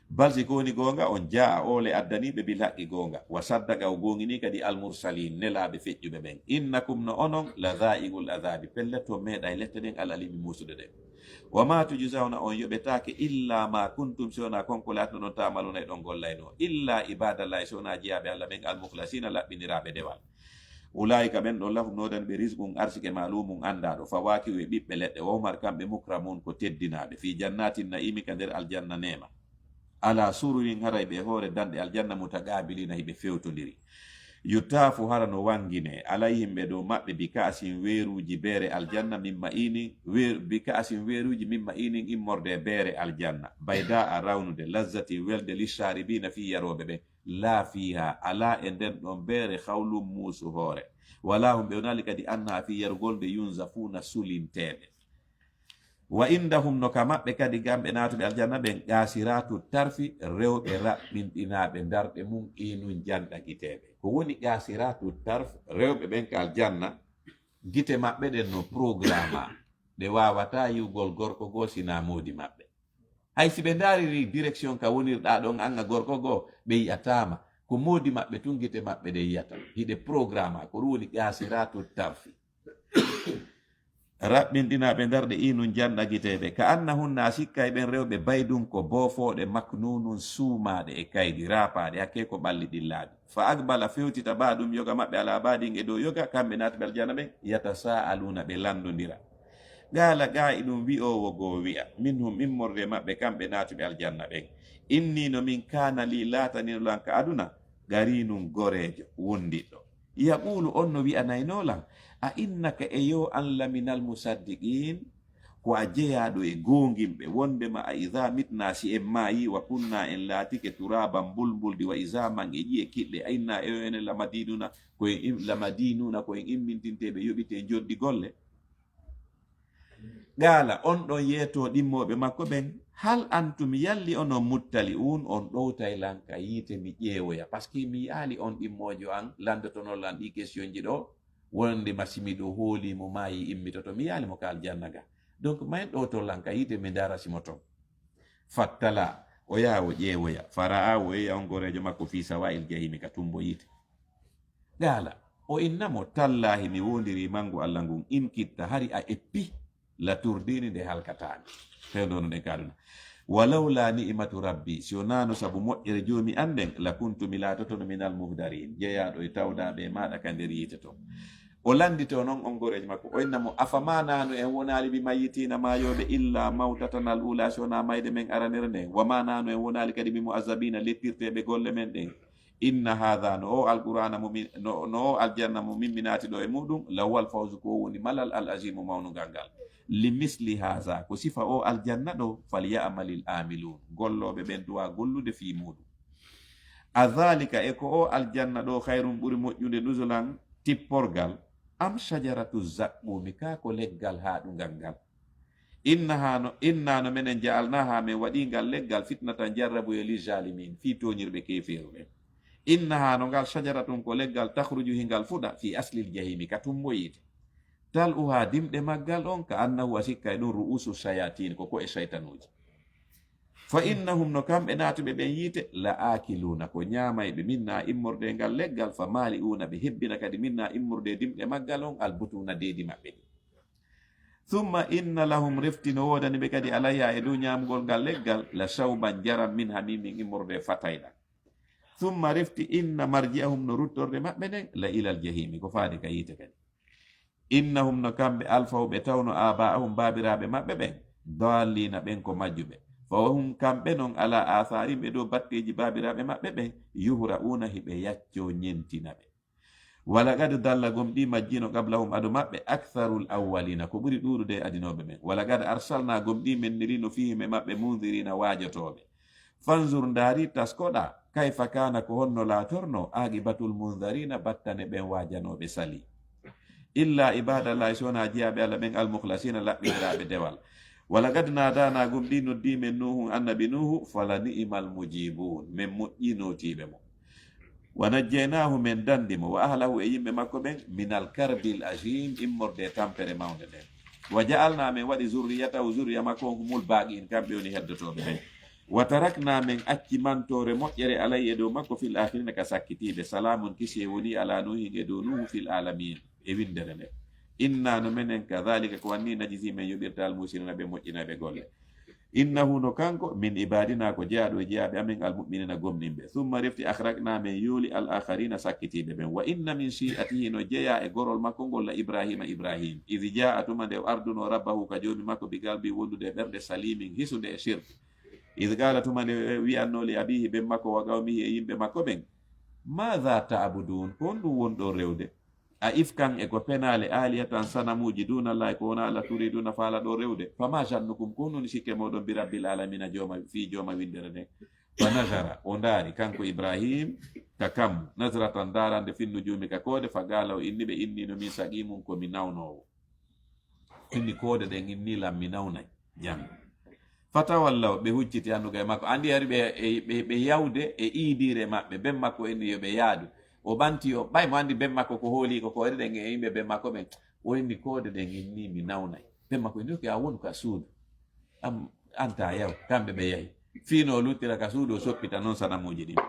Bal si ko woni goonga, on jaa'a, oole addanii ɓe, bil haqqi, goonga. Wa saddaqa, o goongini kadi, al mursalin, nelaaɓe feƴƴuɓe ɓen. Innakum, no onon, la dhaa'iqul adhabi, pellet on meeɗay lette ɗen, al alimi, muusuɗe ɗen. Wa ma tujzawna, on yoɓetaake, illa ma kuntum, si wonaa kon ko laatinoɗon, ta'maluna, eɗon gollayno. Illa ibadallahi, si wonaa jiyaaɓe Allah ɓen, al mukhlasina, laɓɓiniraaɓe dewal. Ulaa'ika, ɓen ɗon, lahum, no woodani ɓe, rizqun, arsike, ma'lumun, anndaaɗo, fawaakihu, e ɓiɓɓe leɗɗe, wa hum, kamɓe, mukramun, ko teddinaaɓe, fi jannatin na'imi, ka nder aljanna neema, ala sururin, haray ɓe e hoore danɗe aljanna, mutaqabilina, hiɓe fewtondiri. Yutaafu, hara no wangine, alayhim, ɓe dow maɓɓe, bi ka'sin, weeruuji, beere aljanna, min ma'inin, weer-, bi ka'sin, weeruuji, min ma'inin, immorde e beere aljanna, bayda'a, rawnude, lazzatin, welde, lisharibina, fii yarooɓe ɓen. La fiha, alaa e nden ɗon beere, hawlun, muusu hoore. Wala hum, ɓe wonaali kadi, anha, fii yarugol nde, yunzafuna, sulinteeɓe. Wa indahum, no ka maɓɓe kadi, kamɓe naatuɓe aljanna ɓen, qasiratu tarfi, rewɓe raɓɓinɗinaaɓe ndarɗe mum, inun, janɗa giteeɓe. Ko woni qasiratu tarf? Rewɓe ɓen ka aljanna, gite maɓɓe ɗen no programma, ɓe waawataa yi'ugol gorko goo sinaa moodi maɓɓe. Hay si ɓe ndaariri direction ka wonirɗaa ɗon, an a gorko goo, ɓe yi'ataa ma. Ko moodi maɓɓe tun gite maɓɓe ɗe yi'ata. Hiɗe programma, ko ɗum woni qasiratu tarfi. Raɓɓinɗinaaɓe ndarɗe, inun, janɗa giteeɓe. Ka annahunna, a sikka e ɓen rewɓe, baydun, ko boofooɗe, maknunun, suumaaɗe e kaydi, raapaaɗe, hakkee ko ɓalli ɗin laaɓi. Fa aqbala, fewtita, ba'duhum, yoga maɓɓe, ala ba'din, e dow yoga, kamɓe naatuɓe aljanna ɓen, yatasaaluna, ɓe lanndondira. Qaala qaa'ilun, wi'oowo goo wi'a, minhum, immorde e maɓɓe, kamɓe naatuɓe aljanna ɓen, inni, no min, kaana lii, laatanino lan ka aduna, qariinun, goreejo, wondiɗɗo. Yaquulu, on no wi'anaynoo lan, a innaka, e yo an, laminal musaddiqiin, ko a jeyaaɗo e goonginɓe, wonndema a idha mitna, si en maayii, wa kunna, en laatike, turaaban, mbulmbuldi, wa izaaman, e ƴi'e kiɗɗe, a inna, e yo enen, lamadiinuna, ko en im-, lamadiinuna, ko en immintinteeɓe, yoɓitee, njoɗɗi golle. Qaala, on ɗon yeetoo ɗimmooɓe makko ɓen, Hal antum, yalli onon, muttali'un, on ɗowtay lan ka yiite mi ƴeewoya? Parce que mi yi'aali on ɗimmoojo an, lanndotonon lan ɗi question ji ɗo, wonande ma si miɗo hooli mo maayi immitoto, mi yi'aali mo ka aljanna ga. Donc, ma en ɗowton lan ka yiite mi ndaara si mo ton. Fattala, o yaha o ƴeewoya. Fara'a, o yeya on goreejo makko fi sawa'il jahimi, ka tumbo yiite. Qala, o inna mo, tallahi, mi wondiri mangu Allah ngun, in kitta, hari a eppi, la turdini, nde halkatami. Fewndo no ɗen kaɗuna. Walawla ni'matu rabbi, si o nano sabu moƴƴere joomi an nden, la kuntu, mi laatotono minal muhdarin, jeyaaɗo e tawdaaɓe e maaɗa ka nder yiite ton. O lanndito non on goreejo makko, o inna mo, afama nanu en wonaali bi mayyitina, maayooɓe, illa mawtatana al ula, si wonaa mayde men aranere nden, wa ma nanu en wonaali kadi bi mu'azzabina, lettirteeɓe golle men ɗen. Inna hadha, no o alqur'ana mo min, no, no o aljanna mo min mi naati ɗo e muɗum, la huwal fawzu, ko o woni malal, al azimu, mawnungal ngal. Li misli hadha, ko sifa o aljanna ɗo, fal ya'malil amilun, gollooɓe ɓen duwa gollude fii muɗum. A dhalika, e ko o aljanna ɗo, khayrun, ɓuri moƴƴude, nuzulan, tipporgal, am shajaratu zaqqumi, kaa ko leggal haaɗungal ngal? Innaha no, inna no menen, ja'alnaha, men waɗi ngal leggal, fitnatan, jarrabuye, li zalimin, fii tooñirɓe keefeeru ɓen. Innaha no ngal, shajaratun, ko leggal, takhruju, hingal fuɗa, fi aslil jahimi, ka tumbo yiite. Tal'uha, dimɗe maggal on, ka annahu, a sikka e ɗum, ru'usu shayatin, ko ko'e shaytanuuji. Fa innahum, no kamɓe naatuɓe ɓen yiite, la akiluna, ko ñaamayɓe, minna, immorde e ngal leggal, fa mali'una, ɓe hebbina kadi, minna, immorde e dimɗe maggal on, al butuna, deedi maɓɓe ɗin. Thumma inna lahum, refti no woodani ɓe kadi, alayha, e dow ñaamugol ngal leggal, la shawban, njaram, min hamimin, immorde e fatayɗam. Thumma, refti, inna marji'ahum, no ruttorde maɓɓe nden, la ilal jahimi, ko faade ka yiite kadi. Innahum, no kamɓe, alfaw, ɓe tawno, aba'ahum, baabiraaɓe maɓɓe ɓen, dallina, ɓen ko majjuɓe. Fa hum, kamɓe non, ala atharihim, ɓe dow batteeji baabiraaɓe maɓɓe ɓen, yuhra'una, hiɓe yacco ñentina ɓe. Walaqad dalla, gomɗii majjino, qablahum, ado maɓɓe, aktharul awwalina, ko ɓuri ɗuuɗude e adinooɓe ɓen. Walaqad arsalna, gomɗii men nirino, fihim, e maɓɓe, mundirina, waajotooɓe. Fanzur, ndaari, taskoɗaa, kayfa kana, ko honno laatorno, aqibatul munzarina, battane ɓen waajanooɓe sali. Illa ibadallahi, si wonaa jiyaaɓe Allah ɓen, al mukhlasina, laɓɓiniraaɓe dewal. Walaqad nadana, gomɗii noddii men Nuuhu, annabi Nuuhu, fala ni'mal mujibun, men moƴƴii nootiiɓe mo. Wa najjaynahu, men danndi mo, wa ahlahu, e yimɓe makko ɓen, minal karbil azim, immorde e tampere mawnde nden. Wa ja'alna, men waɗi, zurriyatahu, zurriya makko on, humul baqiin, kamɓe woni heddotooɓe ɓen. Wa tarakna, men acci, mantoore moƴƴere, alayhi, e dow makko, fil akhirina, ka sakkitiiɓe. Salamun, kisiyee woni, ala Nuuhin, e dow Nuuhu, fil alamin, e winndere nden. Inna, no menen, kadhalika, ko wanni, najzi, men yoɓirta, al muhsinina, ɓe moƴƴinayɓe golle. Innahu, no kanko, min ibadina, ko jeyaaɗo e jeyaaɓe amen, al mu'minina, gomɗinɓe. Thumma, refti, akhrajna, men yooli, al akharina, sakkitiiɓe ɓen. Wa inna min shi'atihi, no jeyaa e gorol makko ngol, la Ibrahima, Ibrahim. Idh ja'a, tuma nde o ardunoo, rabbahu, ka joomi makko, bi qalbin, wondude e ɓernde, salimin, hisunde e shirk. Idh qala, tuma nde wi'annoo, li abihi, ben makko, wa qawmihi, e yimɓe makko ɓen, madha ta'budun, ko honɗum wonɗon rewde? A ifkan, e ko penaale, alihatan, sanamuuji, dunallahi, ko wonaa Allah, turiduna, faalaɗon rewde? Fama zannukum, ko honɗum woni sikke mooɗon, bi rabbil alamina, jooma, fii jooma winndere nden? Fa nazara, o ndaari, kanko Ibrahim, ka kammu, nazratan, ndaarande, fin nujumi, ka koode, fa qala, o inni ɓe, inni, no min, saqimun, ko mi nawnoowo. Inni koode ɗen, inni lan mi nawnay. Janngo. Fatawallaw, ɓe hucciti annduga e makko. Anndi hari ɓe, e, ɓe, ɓe yawde e iidiire maɓɓe. Ben makko inni yo ɓe yaadu. O ɓanti o, ɓay mo anndi ben makko ko hooli ko koode ɗen e yimɓe ben makko ɓen. O inni koode ɗen inni mi nawnay. Ben makko inni, "Ok, a wonu ka suudu. Am, anta yaw." Kamɓe ɓe yahi. Fii no o luttira ka suudu, o soppita non sanamuuji ɗin.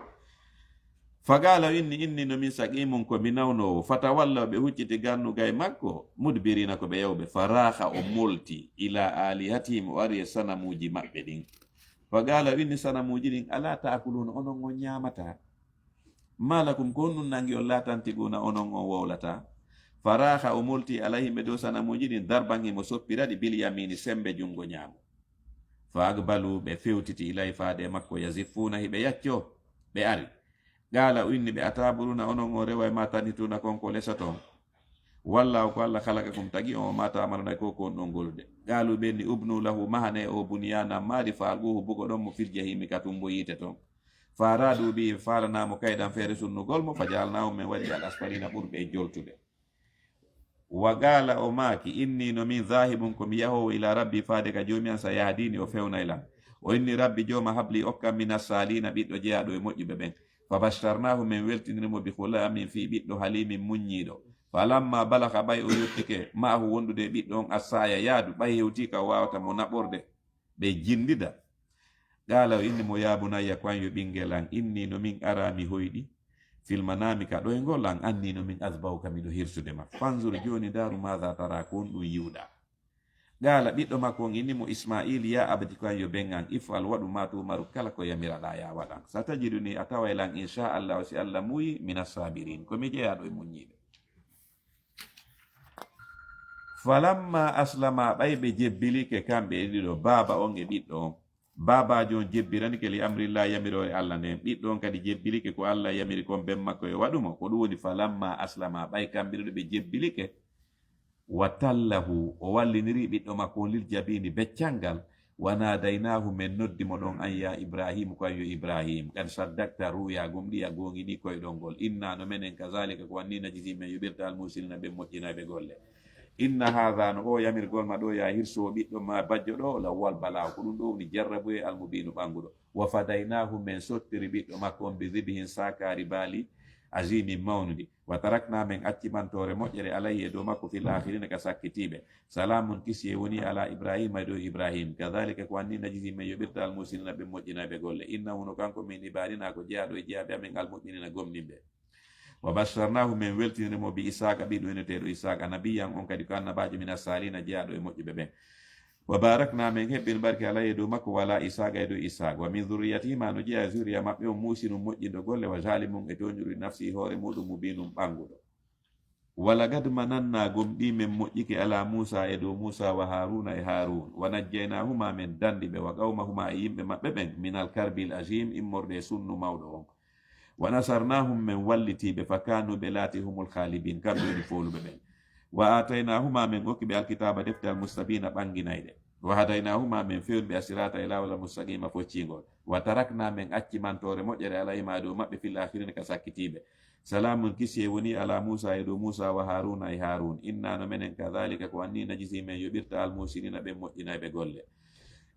Faqala, o inni, inni no min saqimun, ko mi nawnoowo. Fatawallaw, ɓe hucciti gannuga e makko, mudbirina, ko ɓe yawɓe. Faraha, o molti, ila alihatihim, o ari e sanamuuji maɓɓe ɗin. Faqala, o inni sanamuuji ɗin, ala taakuluna, onon on ñaamataa? Ma lakum, ko honɗum nangi on, la tantiquna, onon on wowlataa? Faraha, o molti, alayhim, e dow sanamuuji ɗin, darban, himo soppira ɗi, bil yamini, sembe junngo ñaamo. Fa aqbalu, ɓe fewtiti, ilay, faade e makko, yaziffuuna, hiɓe yacco, ɓe ari. Qaala, o inni ɓe, ataaburuna, onon on reway, ma tanhituuna, kon ko lesoton? Wallaahu, ko Alla, khalaqakum, tagi on, wa ma ta'maluna, ko ko on ɗon golude. Qaalu, ɓe inni, ubnu lahu, mahanee o bunyaanan, maadi, fa alquuhu, bugoɗon mo, fil jahiimi, ka tumbo yiite ton. Fa araadu bihi, ɓe faalanaa mo, kaydan, feere sunnugol mo, fa ja'alnaahum, men waɗi ɓe, al asfaliina, ɓurɓe e joltude. Wa qaala, o maaki, inni, no min, zaahibun, ko mi yahoowo, ila rabbi, faade ka joomi an, sa yahdini, o fewnay lan. O inni: "Rabbi, jooma, habli, okkam, mina saliina, ɓiɗɗo jeyaaɗo e moƴƴuɓe ɓen." Fa basharnahu, men weltiniri mo, bi ghulamin, fii ɓiɗɗo, halimin, muññiiɗo. Falamma balagha, ɓay o yottike, ma'ahu, wondude e ɓiɗɗo on, assaya, yaadu, ɓay hewtii ka waawata mo naɓorde, ɓe jindida. Qaala, o inni mo: "Ya bunayya, ko an yo ɓinngel an, inni, no min araa mi hoyɗi, fil manami, ka ɗoyngol an, anni, no min azbahuka, miɗo hirsude ma. Fanzur, jooni ndaaru, maadha tara, ko honɗum yi'uɗaa." Qaala, ɓiɗɗo makko on inni mo, Isma'iil: "Ya abati, ko an yo ben an, if'al, waɗu, ma tu'maru, kala ko yamiraɗaa, ya waɗan. Satajiduni, a taway lan, insha Allahu, si Allah muuyi, mina saabiriin, ko mi jeyaaɗo e muññiiɓe." Falamma aslama, ɓay ɓe jebbilike kamɓe e ɗiɗo, baaba on e ɓiɗɗo on. Baabaajo on jebbiranike li amrillah, yamiroore Allah nden. Ɓiɗɗo on kadi jebbilike ko Allah yamiri kon ben makko yo waɗu mo. Ko ɗum woni falamma aslama, ɓay kamɓe ɗiɗo ɓe jebbilike. Wa tallahu, o walliniri ɓiɗɗo makko on lil jabini, beccangal. Wa nadaynaahu, men noddi mo ɗon, an ya Ibrahim, ko an yo Ibrahim. Qad saddaqta ru'ya, gomɗii a goongini koyɗol ngol. Inna, no menen, kazalika, ko wanni, najzi, men yoɓirta, al muhsinina, ɓen moƴƴinayɓe golle. Inna haadha, no o yamirgol ma ɗo, ya hirsu o ɓiɗɗo ma bajjo ɗo, la huwal balaa, ko ɗum ɗo woni jarrabuye al mubiinu ɓannguɗo. Wa fadaynaahu, men sottiri ɓiɗɗo makko on, bi dhibhin, saakaari baali, azimin, mawnundi. Wa tarakna, men acci mantoore moƴƴere, alayhi, e dow makko, fil aakhirina, ka sakkitiiɓe. Salaamun, kisiyee woni, ala Ibrahima, e dow Ibrahim. Kadhalika, ko wanni, najzi, men yoɓirta, al muhsinina, ɓe moƴƴinayɓe golle. Innahu, no kanko, min ibadina, ko jeyaaɗo e jeyaaɓe amen, al mu'minina, gomɗinɓe. Wa basharnahu, men weltiniri mo, bi Isaaqa, ɓiɗɗo wiyneteeɗo Isaaqa, nabiyyan, on kadi ko annabaajo, mina saalihina, jeyaaɗo e moƴƴuɓe ɓen. Wa barakna, men hebbini barke, alayhi, e dow makko, wa ala Isaaqa, e dow Isaaqa. Wa min dhurriyyatihima, no jeyaa e zurriya maɓɓe on, muhsinun, moƴƴinɗo golle, wa zalimun, e tooñuɗo, li nafsihi, hoore muɗum, mubinun, ɓannguɗo. Wa laqad mananna, gomɗii men moƴƴike, ala Muusa, e dow Muusa, wa Haaruuna, e Haaruun. Wa najjaynahuma, men danndi ɓe, wa qawmahuma, e yimɓe maɓɓe ɓen, minal karbil azim, immorde e sunnu mawɗo on. Wa nasarnahum, men wallitii ɓe, fa kaanu, ɓe laati, humul ghalibin, kamɓe woni fooluɓe ɓen. Wa aataynahuma, men okki ɓe, alkitaaba, defte, almustabina, ɓannginayɗe. Wa hadaynahuma, men fewni ɓe, assirata, e laawol, almustaqima, foccingol. Wa tarakna, men acci mantoore moƴƴere, alayhima, dow maɓɓe, fil aakhirina, ka sakkitiiɓe. Salaamun, kisiyee woni, ala Muusa, e dow Muusa, wa Haaruuna, e Haaruun. Inna, no menen, kadhalika, ko wanni, najzi, men yoɓirta, al muhsinina, ɓen moƴƴinayɓe golle.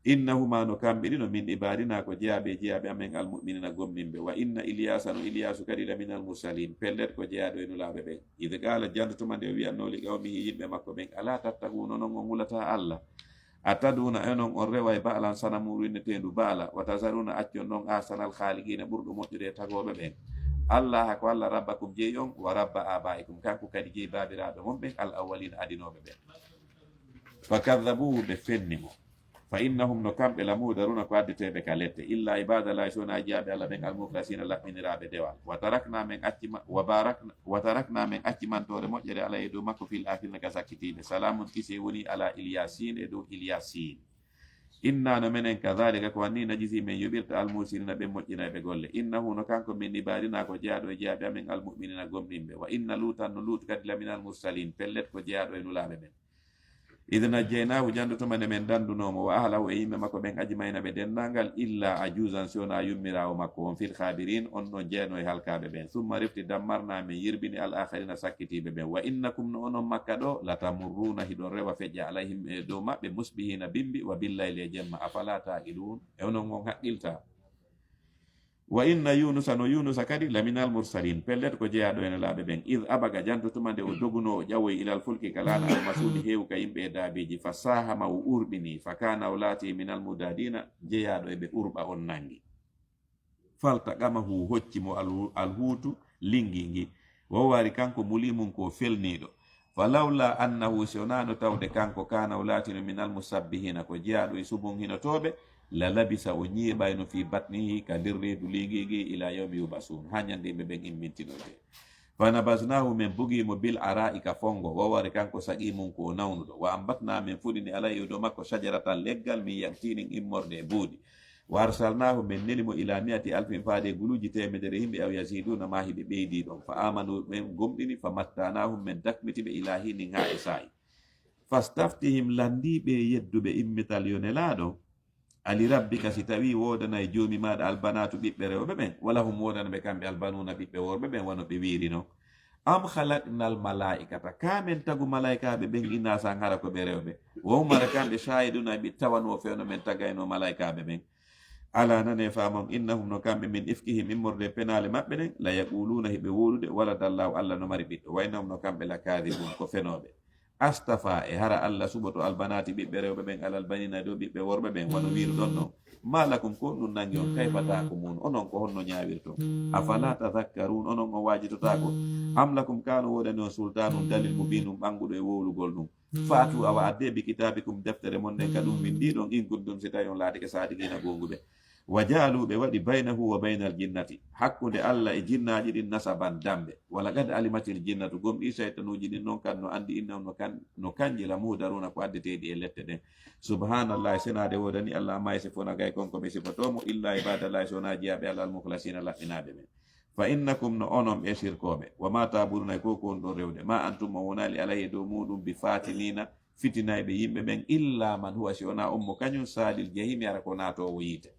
Innahuma, no kamɓe ɗiɗo, min ibadina, ko jeyaaɓe e jeyaaɓe amen, al mu'minina, gomɗinɓe. Wa inna Ilyaasa, no Ilyaasu kadi, la minal mursalin, pellet ko jeyaaɗo e nulaaɓe ɓen. Idh qaala, janto tuma nde o wi'atnoo, li qawmihi, yimɓe makko ɓen, ala tattaquuna, onon on hulataa Allah? Atad'uuna, onon on reway, ba'lan, sanamuuru wi'eteendu Ba'la, wa tazaruna, accon ɗon, ahsanal khaaliqiina, ɓurɗo moƴƴude e tagooɓe ɓen. Allaha, ko Allah, rabbakum, jeyi on, wa rabba abaa'ikum, kanko kadi jeyi baabiraaɓe mon ɓen, al awwaliina, adinooɓe ɓen. Fa kadhabuuhu, ɓe fenni mo. Fa innahum, no kamɓe, la muhdaruuna, ko addeteeɓe ka lette. Illa ibadallahi, so wonaa jeyaaɓe Allah ɓen, al mukhlasiina, laɓɓiniraaɓe dewal. Wa tarakna, men acci ma-, wa barakna, wa tarakna, men acci mantoore moƴƴere, alayhi, e dow makko, fil aakhirina, ka sakkitiiɓe. Salaamun, kisiyee woni, ala Ilyasiin, e dow Ilyasiin. Inna, no menen, kadhalika, ko wanni, najzi, men yoɓirta, al muhsinina, ɓen moƴƴinayɓe golle. Innahu, no kanko, min ibadina, ko jeyaaɗo e jeyaaɓe amen, al mu'minina, gomɗinɓe. Wa inna Luutan, no Luutu kadi, la minal mursalin, pellet ko jeyaaɗo e nulaaɓe ɓen. Idh najjaynaahu, janto tuma nde men danndunoo mo, wa ahlahu, e yimɓe makko ɓen, ajmaina, ɓe denndaangal, illa ajuuzan, si wonaa yummiraawo makko on, fil ghaabiriin, on ɗon jeyanoo e halkaaɓe ɓen. Summa refti, dammarna, men yirbini, al aakhariina, sakkitiiɓe ɓen. Wa innakum, no onon Makka ɗo, la tamurruuna, hiɗon rewa feƴƴa, alayhim, e dow maɓɓe, musbihiina, bimbi, wa billayli, e jemma. Afalaa taaqiluun, e onon on haqqiltaa? Wa inna Yuunusa, no Yuunusa kadi, la minal mursalin, pellet ko jeyaaɗo e nelaaɓe ɓen. Id abaqa, janto tuma nde o dogunoo, o ƴawoyi, ilal fulki, ka laana, al mashhuuni, heewu ka yimɓe e daabeeji, fa saahama, o urɓini, fa kaana, o laati, minal mudhadiina, jeyaaɗo e ɓe urɓa on nanngi. Faltaqamahu, hocci mo al-, alhuutu, linngi ngi. Wa huwa, hari kanko, mulimun, ko felniiɗo. Falawla annahu, si wonaano tawde kanko, kaana, o laatino, minal musabbihiina, ko jeyaaɗo e subunhinotooɓe, la labisa, o ñiiɓayno, fii batnihi, ka nder reedu liingi ngi, ilaa yawmi yub'asuun, haa ñande yimɓe ɓen immintinoo. Fanabasnaahu, men bugii mo, bil araa'i, ka fonngo, wa huwa, hari kanko, saqiimun, ko o nawnuɗo. Wa ambatnaa, men fuɗini, alayhi, dow makko, shajaratan, leggal, min yaqtiinin, immorde e buudi. Wa arsalnaahu, men neli mo, ilaa mi'ati alfin, faade guluuji teemedere yimɓe, aw yaziiduuna, maa hiɓe ɓeydii ɗon. Fa aamanu, ɓen gomɗini, fa matta'naahum, men dakmiti ɓe, ilaa hiinin, haa e saa'i. Fastaftihim, lanndii ɓe yedduɓe immital, yo Nelaaɗo. Ali rabbika, si tawii woodanay Joomi maaɗa, albanaatu, ɓiɓɓe rewɓe ɓen, walahum, woodana ɓe kamɓe, albanuuna, ɓiɓɓe worɓe ɓen, wano ɓe wiiri non. Am khalaqnal malaa'ikata, kaa men tagu malaa'ikaaɓe ɓen, inaasan, hara ko ɓe rewɓe. Wa hum, hara kamɓe, shaahiduuna, ɓe tawanoo fewndo men tagaynoo malaa'ikaaɓe ɓen. Alaa, nane faamon, innahum, no kamɓe, min ifkihim, immorde penaale maɓɓe ɗen, la yaquluuna, hiɓe wowlude, waladallaahu, Alla no mari ɓiɗɗo, wa innahum, no kamɓe, la kaadibuun, ko fenooɓe. Astafaa, e hara Alla suɓoto, albanaati, ɓiɓɓe rewɓe ɓen, alal baniina, dow ɓiɓɓe worɓe ɓen, wano wiiruɗon non. Maa lakum, ko honɗum nangi on, kayfa tahkumuun, onon ko honno ñaawirton? Afalaa tadhakkaruun, onon on waajitotaako? Am lakum, kaa no woodani on, sultaanun, dalil, mubiinun, ɓannguɗo e wowlugol ɗum? Fa'tu, awa addee, bi kitaabikum, deftere mon nden, ka ɗum winndii ɗon, in kuntum, si tawii on laatike, saadiqiina, goonguɓe. Wa ja'aluu, ɓe waɗi, baynahu wa baynal jinnati, hakkunde Alla e jinnaaji ɗin, nasaban, dammbe. Wa laqad alimatil jinnatu, gomɗii saytanuuji ɗin non kan no anndi, innahum, no kan, no kanji, la muhdaruuna, ko addeteeɗi e lette ɗen. Subhaanallaahi, senaade woodanii Alla, ammaa yasifuuna, gay kon ko ɓe sifotoo mo, illa ibaadallaahi, si wonaa jiyaaɓe Alla, al mukhlasiina, laɓɓinaaɓe ɓen. Fa innakum, no onon ɓe sirkooɓe, wa maa ta'buduuna, e ko ko on ɗon rewde, maa antum, on wonaali, alayhi, e dow muuɗum, bi faatiniina, fitinayɓe yimɓe ɓen, illaa man huwa, si wonaa on mo kañum, saalil jahiimi, hara ko naatoowo yiite.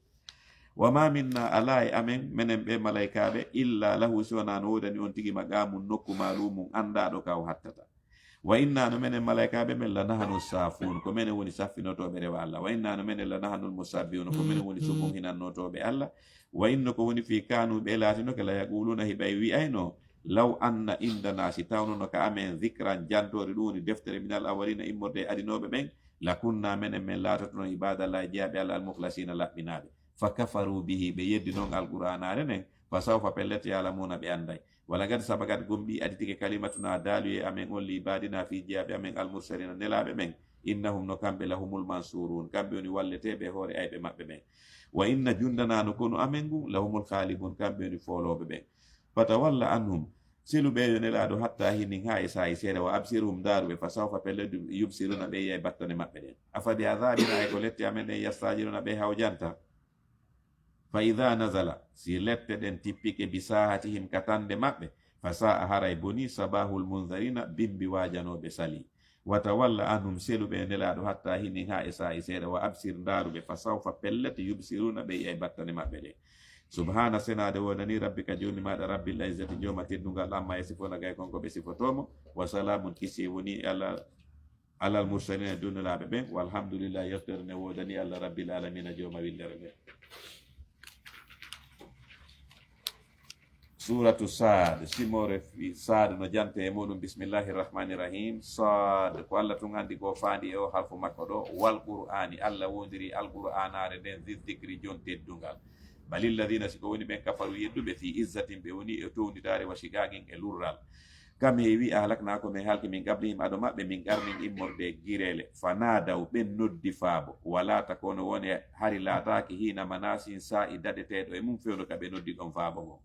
Wa maa minnaa, alaa e amen, menen ɓe malaykaaɓe, illaa lahu, si wonaa no woodani on tigi maqaamun, nokku, ma'luumun, anndaaɗo ka o hattata. Wa innaa, no menen malaykaaɓe men, la nahnu saafuun, ko menen woni saffinotooɓe rewa Alla. Wa innaa, no menen, la nahnul musabbihuuna, ko menen woni subuhinannotooɓe Alla. Wa inna, ko woni fii, kaanuu, ɓe laatinoke, la yaquluuna, hiɓay wi'ayno, law anna indanaa, si tawnono ka amen, zikran, jantoore, ɗum woni deftere, minal awwaliina, immorde e adinooɓe ɓen, la kunnaa, menen men laatotono, ibaadallaahi, jiyaaɓe Alla, al mukhlasiina, laɓɓinaaɓe. Fa kafaruu bihi, ɓe yeddi non Alqur'aanaare nden, fa sawfa, pellet, ya'lamuuna, ɓe annday. Wa laqad sabaqat, gomɗii aditike, kalimatunaa, daaluyee amen on, li ibaadinaa, fii jiyaaɓe amen, al mursaliina, nelaaɓe ɓen, innahum, no kamɓe, la humul mansuuruun, kamɓe woni walleteeɓe e hoore ayɓe maɓɓe ɓen. Wa inna jundanaa, no konu amen ngun, la humul ghaalibuun, kamɓe woni foolooɓe ɓen. Fatawalla anhum, selu ɓe yo Nelaaɗo, hattaa hiinin, haa e saa'i seeɗa, wa absirhum, ndaaru ɓe, fa sawfa, pellet, yubsiruuna, ɓe yi'ay battane maɓɓe ɗen. Afa bi azaabinaa, e ko lette amen ɗen, yasta'jiluuna, ɓe hawjanta? Fa idaa nazala, si lette ɗen tippike, bi saahatihim, ka tannde maɓɓe, fa saa'a, haray bonii, sabaahul munzariina, bimbi waajanooɓe salii. Wa tawalla anhum, selu ɓe Nelaaɗo, hattaa hiinin, haa e saa'i seeɗa, wa absir, ndaaru ɓe, fa sawfa, pellet, yubsiruuna, ɓe yi'ay battane maɓɓe ɗen. Subhaana, senaade woodanii, rabbika, Joomi maaɗa, rabbil izzati, Jooma teddungal, ammaa yasifuuna, gay kon ko ɓe sifotoo mo, wa salaamun, kisiyee wonii, ala alal mursaliina, e dow nelaaɓe ɓen, walhamdulillahi, yettoore ne woodanii Alla, rabbil aalamiina, Jooma winndere nden. Suuratu Saad, simoore fi-, Saad no jante e muɗum, bismillahi rahmaani rahim. Saad, ko Alla tun anndi ko faandi e o harfu makko ɗo, wal Qur'aani, Alla woondirii Alqur'aanaare nden, zi zikri, jon teddungal. Balil ladiina, si ko woni ɓen, kafaru, yedduɓe, fii izzatin, ɓe woni e townditaare, wa shiqaaqin, e lurral. Kam heewi, ahlaknaa, ko men halki, min qablihim, ado maɓɓe, min qarnin, immorde e gireele. Fanaadaw, ɓen noddi faabo. Walaa takono wone, hari laataaki, hiina manaasin, saa'i daɗeteeɗo e mum, fewndo ka ɓe noddi ɗon faabo ngon.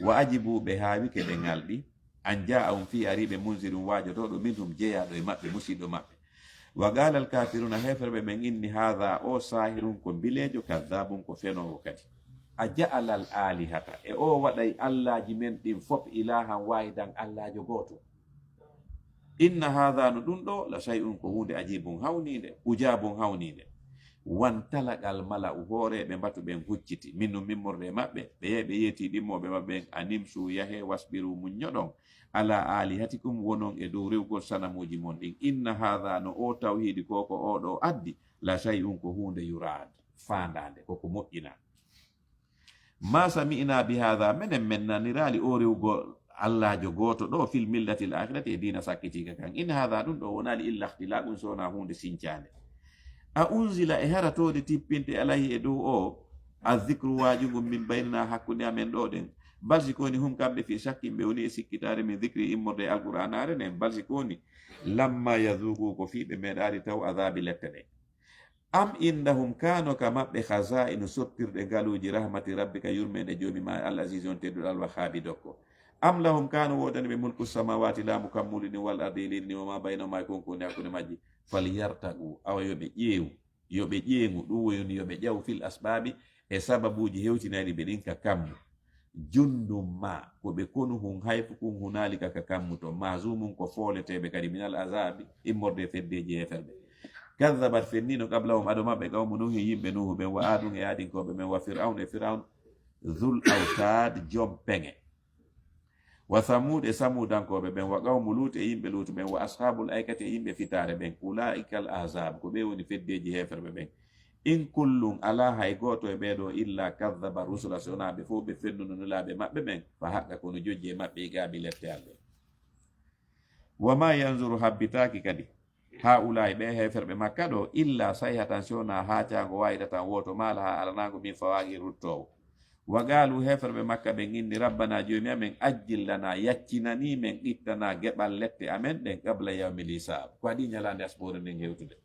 Wa ajibu, ɓe haawike, ɓe ŋalɗi. An jaa'ahum, fii arii ɓe, munzirun, waajotooɗo, minhum, jeyaaɗo e maɓɓe, musiɗɗo maɓɓe. Wa qaalal kaafiruuna, heeferɓe ɓen inni, haadha, o saahirun, ko mbileejo, kadhaabun, ko fenoowo kadi. A ja'alal aalihata, e o waɗay allaaji men ɗin fof, ilaahan waahidan, allaajo gooto. Inna haadha, no ɗum ɗo, la shay'un, ko huunde, ajiibun, hawniinde, ujaabun, hawniinde. Wan talaqal mala'u, hooreeɓe mbatu ɓen hucciti, minhum, immorde e maɓɓe, ɓe yehi ɓe yeeti ɗimmooɓe maɓɓe ɓen, animshu, yahee, wasbiru, muññoɗon, ala aalihatikum, wonon e dow rewgol sanamuuji mon ɗin. Inna haadha, no o tawhiidi ko ko o ɗo addi, la shay'un, ko huunde, yuraad, faandaande, ko ko moƴƴinaa. Ma sami'na bi haadha, menen men naniraali o rewgol allaajo gooto ɗo, fil millatil aakhirati, e diina sakkitiika kan. In haadha, ɗum ɗo wonaali illa ikhtilaaqun, so wonaa huunde sincaande. A unzila, e hara toode tippinte, alayhi, e dow o, azzikru, waaju ngun, min baynina, hakkunde amen ɗo ɗen. Bal si ko woni, hum, kamɓe, fii shakkin, ɓe woni e sikkitaare, min zikri, immorde e alqur'aanaare nden. Bal si ko woni, lamma yazuuqu, ko fii ɓe meeɗaali taw azaabi, lette ɗen. Am indahum, kaano ka maɓɓe, khazaa'inu, sottirɗe ngaluuji, rahmati rabbika, yurmeende Joomi ma, al aziizi, on tedduɗo, al wahhaabi, dokko. Am lahum, kaano woodani ɓe, mulku samaawaati, laamu kammuuli ɗin, wal ardi, e leydi ndin, wa maa baynahumaa, e kon ko woni hakkunde majji. Falyartaquu, awa yo ɓe ƴeewu, yo ɓe ƴeeŋu, ɗum woni yo ɓe ƴawu, fil asbaabi, e sababuuji hewtinayɗi ɓe ɗin ka kammu. Jundum ma, ko ɓe konu hun, hayfu kun, hunaalika, ka kammu ton, mahzuumun, ko fooleteeɓe kadi, minal azaabi, immorde e feddeeji heeferɓe. Kaddabat, fenniino, qablahum, ado maɓɓe, qawmu Nuuhin, yimɓe Nuuhu ɓen, wa Aadun, e Aadinkooɓe ɓen, wa Fir'awnu, e Fir'awnu, zul awtaad, jom peŋe. Wa Samuud, e Samuudankooɓe ɓen, wa qawmu Luut, e yimɓe Luutu ɓen, wa ashaabul aykati, e yimɓe fitaare ɓen, ulaa'ikal ahzaab, ko ɓe woni feddeeji heeferɓe ɓen. In kullun, alaa hay gooto e ɓee ɗoo, illa kaddaba rusula, si wonaa ɓe fof ɓe fennuno nulaaɓe maɓɓe ɓen, fa haqqa, kono jojji e maɓɓe iqaabi lette am ɗen. Wa ma yanzuru, habbitaaki kadi, haa'ulaa'i, ɓee heeferɓe Makka ɗoo, illa sayhatan, si wonaa haacaango, waahidatan, wooto, ma laha, alanaango, min fawaaqin, ruttoowo. Wa qaalu, heeferɓe Makka ɓen inni, rabbana, joomi amen, ajjil lana, yaccinanii men, ittana geɓal lette amen ɗen, qabla yawmil hisaab, ko adii ñalaande asboore nden hewtude.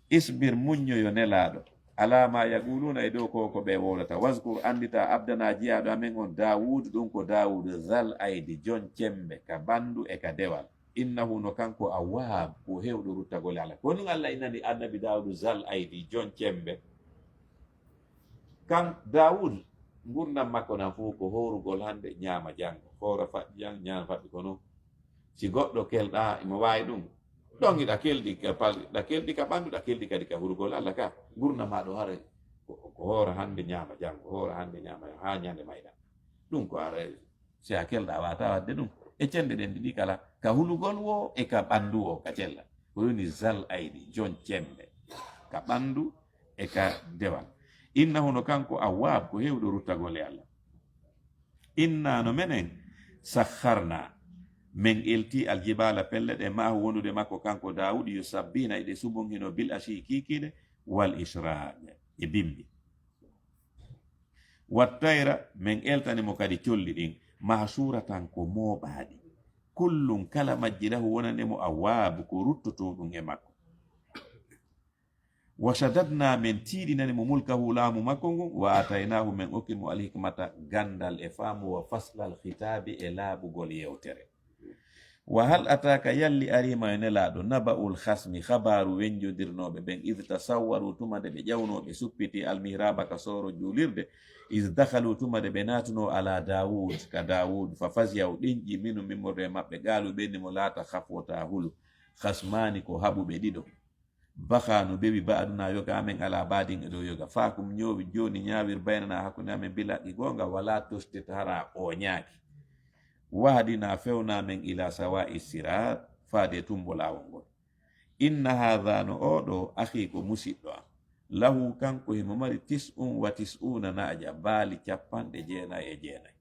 Isbir, muññoyo, Nelaaɗo, alaa maa yaquluuna, e dow ko, ko ɓe wowlata. Waskur, anndita, abdanaa, jiyaaɗo amen on, Daawuud, ɗum ko Daawuud, zal aydi, jon cemmbe, ka ɓanndu e ka dewal. Innahu, no kanko, awwaab, ko heewɗo ruttagol e Allah. Ko ɗum Allah innani Annabi Daawuud, zal aydi, jon cemmbe. Kan Daawuud, ngurndan makko nan fof ko hoorugol hannde, ñaama janngo, hoora faɗɗi janngo, ñaama faɗɗi, kono si goɗɗo kelɗaa, imo waawi ɗum. Ɗon hiɗa kelɗi ka pal-, ɗa kelɗi ka ɓanndu, ɗa kelɗi kadi ka hulugol Allah ka. Ngurndan maa ɗo haray ko, ko hoora hannde, ñaama janngo, hoora hannde, ñaama haa ñande mayɗa. Ɗum ko haray, si a kelɗaa, a waawataa waɗde ɗum. E cennde ɗen ɗiɗi kala, ka hulugol woo e ka ɓanndu woo, ka cella. Ko woni zal aydi, jon cemmbe, ka ɓanndu e ka dewal. Innahu, no kanko, awwaab, ko heewɗo ruttagol e Allah. Inna, no menen, sakharna, men elti, aljibaala, pelle ɗe, maahu, wondude makko kanko Daawuud, yusabbihna, eɗe subunhino, bil ashiyyi, kiikiiɗe, wal ishraaq, e bimbi. Wat tayra, men eltani mo kadi colli ɗin, mahshuratan, ko mooɓaaɗi. Kullun, kala majji, lahu, wonani mo, awwaab, ko ruttotooɗum e makko. Wa shadadna, men tiiɗinani mo, mulkahu, laamu makko ngun, wa aataynaahu, men okki mo, alhikmata, ganndal e faamu, wa faslal khitaabi, e laaɓugol yewtere. Wa hal ataaka, yalli arii ma yo Nelaaɗo, naba'ul khasmi, khabaaru wennjondirnooɓe ɓen, idh tasawwaru, tuma nde ɓe ƴawnoo, ɓe suppiti, almihraaba, ka sooro juulirde, idh dakhalu, tuma nde ɓe naatunoo, ala Daawuud, ka Daawuud, fa fazi'u, ɗenƴi, minhum, immorde e maɓɓe, qaalu, ɓe inni mo, laa takhaf, wota hulu, khasmaani, ko haɓuɓe ɗiɗo. Baga, no bewi, ba'duna, yoga amen, ala ba'din, e dow yoga. Fahkum, ñoowi, jooni, ñaawir, baynana, hakkunde amen, bil haqqi, goonga, wala tushtit, hara ooñaaki. Wahdina, fewna men, ila sawa'i sirat, faade e tumbo laawol ngol. Inna haadha, no oo ɗoo, akhi, ko musiɗɗo am. Lahu, kanko, himo mari tis'un wa tis'una na'ja, baali cappanɗe jeenayi e jeenayi.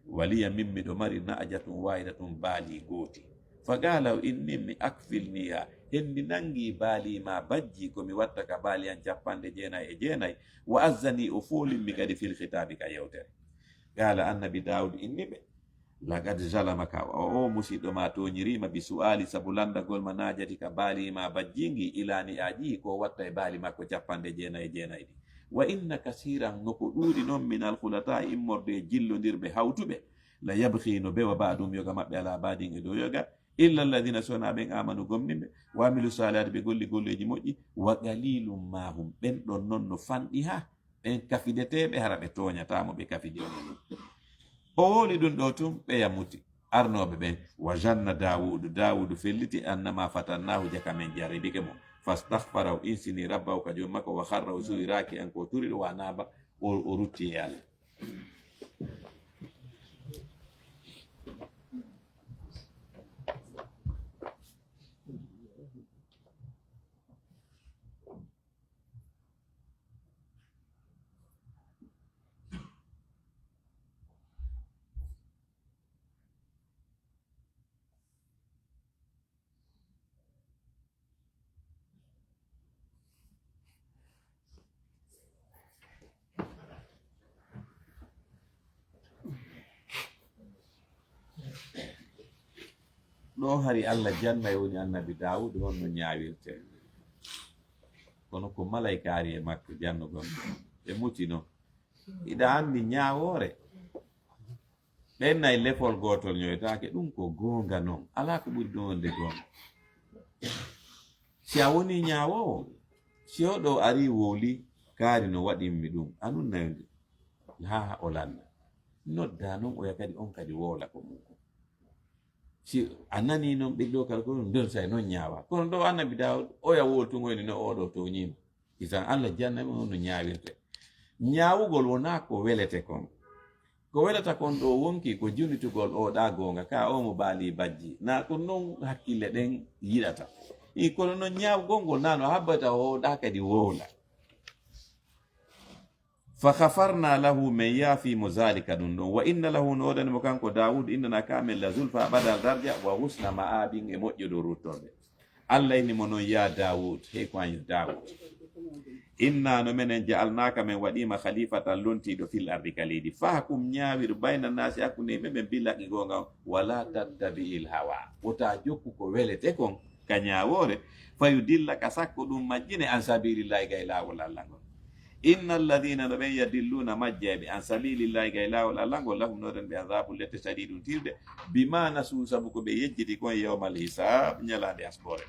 Waliya, min miɗo mari na'jatun wahidatun, baali gooti. Faqala, o inni mi, akfilniha, henndi nanngii baali maa bajji, ko mi watta ka baali an cappanɗe jeenayi e jeenayi. Wa azzani, o foolimmi kadi, fil khitaabi, ka yewtere. Qala, Annabi Daawuud inni ɓe, laqad zalamaka, o, o musiɗɗo ma tooñirii ma, bi su'ali, sabu lanndagol ma, na'jatika, baali maa bajji ngi, ila ni'ajihi, ko watta e baali makko cappanɗe jeenayi e jeenayi ɗi. Wa inna kasiran, no ko ɗuuɗi non, minal khulata'i, immorde e jillondirɓe hawtuɓe, la yabghi, no bewa, ba'duhum, yoga maɓɓe, ala ba'din, e dow yoga, illa alladhina, so wonaa ɓen, amanu, gomɗinɓe, wa amilu salihati, ɓe golli golleeji moƴƴi, wa qalilum ma hum, ɓen ɗon non no fanɗi haa, ɓen kafideteeɓe, hara ɓe tooñataa mo ɓe kafidi on e mum. O wowli ɗum ɗoo tun, ɓeya muti. Arnooɓe ɓen, wa zanna Daawuudu, Daawuudu felliti, annama fatannaahu, jaka men jarribike mo. Fastaghfara, o insini, rabbahu, ka joom makko, wa kharra, o suwi, raaki'an, ko turiɗo, wa anaaba, o, o rutti e Allah. Ɗoo hari Allah jannay woni Annabi Daawuud honno ñaawirtee. Kono ko malayka ari e makko jannugol mo. Ɓe mutino. Hiɗa anndi ñaawoore? Ɓen nay lefol gootol ñoytaake, ɗum ko goonga non. Alaa ko ɓuri ɗum wonde goonga. Si a wonii ñaawoowo, si o ɗoo arii wowlii, kaari no waɗimmi ɗum, a nun nayo nde, haa o lannda. Noddaa non oya kadi, on kadi wowla ko mum kon. Si a nanii non ɓe ɗoo kala ko ɗum, nden say non ñaawaa. Kono ɗoo Annabi Daawuud, oya wowltungoyni no oo ɗoo tooñii mo. Isan Allah jannay mo no ñaawirtee. Ñaawugol wonaa ko welete kon. Ko welata kon ɗoo wonki ko junitugol oo ɗaa goonga, ka oo mo baalii bajji. Naa ko non hakkille ɗen yiɗata. I kono noon ñaawgol ngol naa no habbata o ɗa kadi wowla. Fa ghafarna lahu, men yaafi mo zalika ɗum ɗon. Wa inna lahu, no woodani mo kanko Daawud, indana ka men la zulfa ɓadal darja, wa husna ma'abin e moƴƴo dow ruttorde. Allah inni mo noon, ya Daawud, hey ko an yo Daawud. Inna no menen ja'alnaka men waɗima khalifatan lontiiɗo fil ardi ka leydi. Fahkum ñaawir bayna naasi hakkunde yimɓe ɓen bil haqqi goonga on. Wala tattabi'il hawa. Wota jokku ko welete kon ka ñaawoore. Fayudillaka sakko ɗum majjine an sabilillahi gay laawol Allah ngol. Inna alladhina no ɓen yadilluna majjayɓe an sabilillahi gay laawol Allah ngol lahum no ɗen ɓe adhabu lette shadidun tirde. Bima nasu sabu ko ɓe yejjiti kon yawmal hisab ñalaande asboore.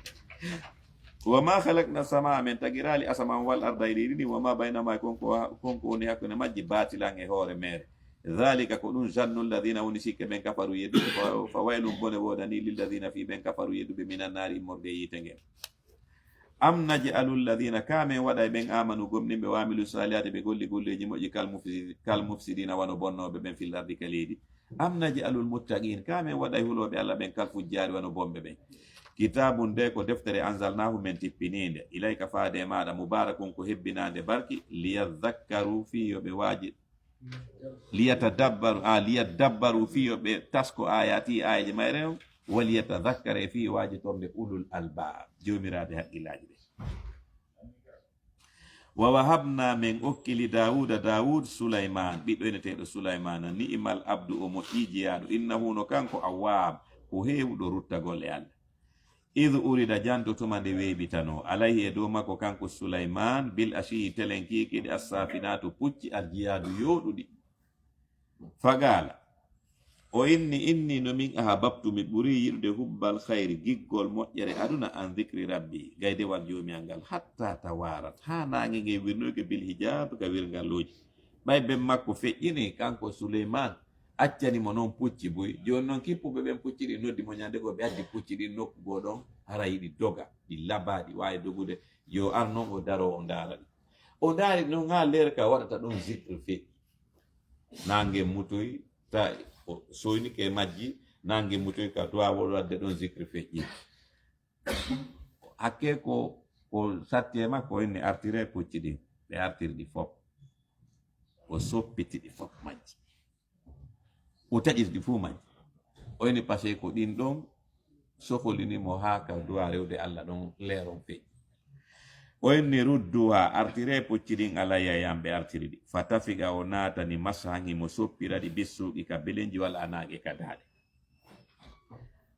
Wa ma khalaqna samaa men tagirali asaman wal arda e leydi ndi wa ma baynahuma kon ko kon ko woni hakkunde majji batilan e hoore mere. Dhalika ko ɗum zannu alladhina woni sikke ɓen kafaru yedduɓe fa, fa waylun bone woodani lilladhina fi ɓen kafaru yedduɓe minan naari immorde e yiite ngen. Am naj'alu alladhina ka men waɗa e ɓen amanu gomɗinɓe wa amilu salihati ɓe golli golleji moƴƴi kal mufsi-, kal mufsidina wano bonnooɓe ɓen fil ardi ka leydi. Am naj'alul muttaqin ka men waɗa e hulooɓe Allah ɓen kal fujjaari wano bomɓe ɓen. Kitabun nde ko deftere anzalnahu men tippiniinde ilayka faade e maaɗa mubarakun ko hebbinaande barki liyadhakkaru fii yo ɓe waaji liyatadabbaru a liyadabbaru fii yo ɓe tasko ayati ayeje mayre on. Waliyatadhakkara e fii yo waaji tombe ulul albab joomiraaɓe haqqillaaji ɓe. Wa wahabna men okki li Daawuda Daawud Sulayman ɓiɗɗo eneteeɗo Sulaymana ni'imal abdu o moƴƴi jiyaaɗo innahu no kanko awwab ko heewuɗo ruttagol e Allah. Idh urida janto tuma nde weeɓitanoo alayhi e dow makko kanko Sulayman bil ashiyi telen kiikiiɗe assaafinatu pucci aljiyaadu yooɗuɗi. Faqaala o inni inni no min ahababtu mi ɓuri yiɗude hubbal khayri giggol moƴƴere aduna an dhikri rabbi gay dewal joomiyal ngal hatta tawaarat haa naange nge wirnoyke bil hijab ka wirngalluuji. Ɓay ben makko feƴƴini kanko Suleyman accani mo noon pucci buy. Jooni noon kippuɓe ɓen pucci ɗin noddi mo ñande goo ɓe addi pucci ɗin nokku goo ɗon hara yiɗi doga ɗi labaa ɗi waawi dogude. Yo ar noon o daroo o ndaara ɗi. O ndaari noon haa leer ka waɗata ɗon zikr feƴƴi. Naange mutoy ta o soynike majji naange mutoy ka duwawol wadde ɗon zikr feƴƴi. Hakke ko ko satti e makko o inni artire pucci ɗin ɓe artiri ɗi fof. O soppiti ɗi fof majji. O taƴiri ɗi fof majji. O inni parce que ko ɗin ɗon sokolini mo haa ka duwa rewde Allah ɗon leeron feƴƴi. O inni rudduha artire pucci ɗin alayya yam ɓe artiri ɗi. Fa tafiqa o naatani mashan himo soppira ɗi bissuuqi ka belenji wal anaaqe ka daaɗe.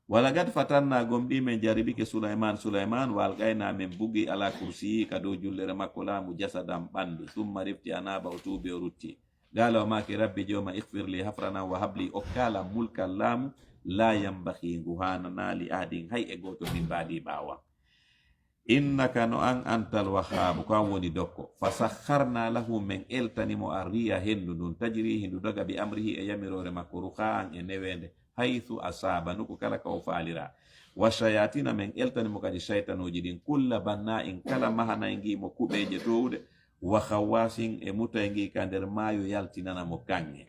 Walagad fatanna gomɗii men jarribike Sulayman Sulayman wa alqayna men bugi ala kursiyi ka dow jullere makko laamu jasadan ɓandu summa rifti anaba o tuubi o rutti. Qala o maaki rabbi jooma ighfir li hafranan wa habli okkalam mulkan laamu la yambahi ngu haanana li ahadin hay e gooto min baadi ɓaawan. Innaka no an antal wahhaabu ko an woni dokko. Fa sakhkharna lahu men eltani mo arriya henndu ndun tajri hindu doga bi amrihi e yamiroore makko rukha'an e neweende haythu asaaba nuku kala ka o faalira. Wa shayatina men eltani mo kadi shaytanuuji ɗin kulla banna'in kala mahanay ngi mo kuɓeeje toowuɗe wa khawwasin e mutay ngi ka nder maayo yaltinana mo kaŋŋe.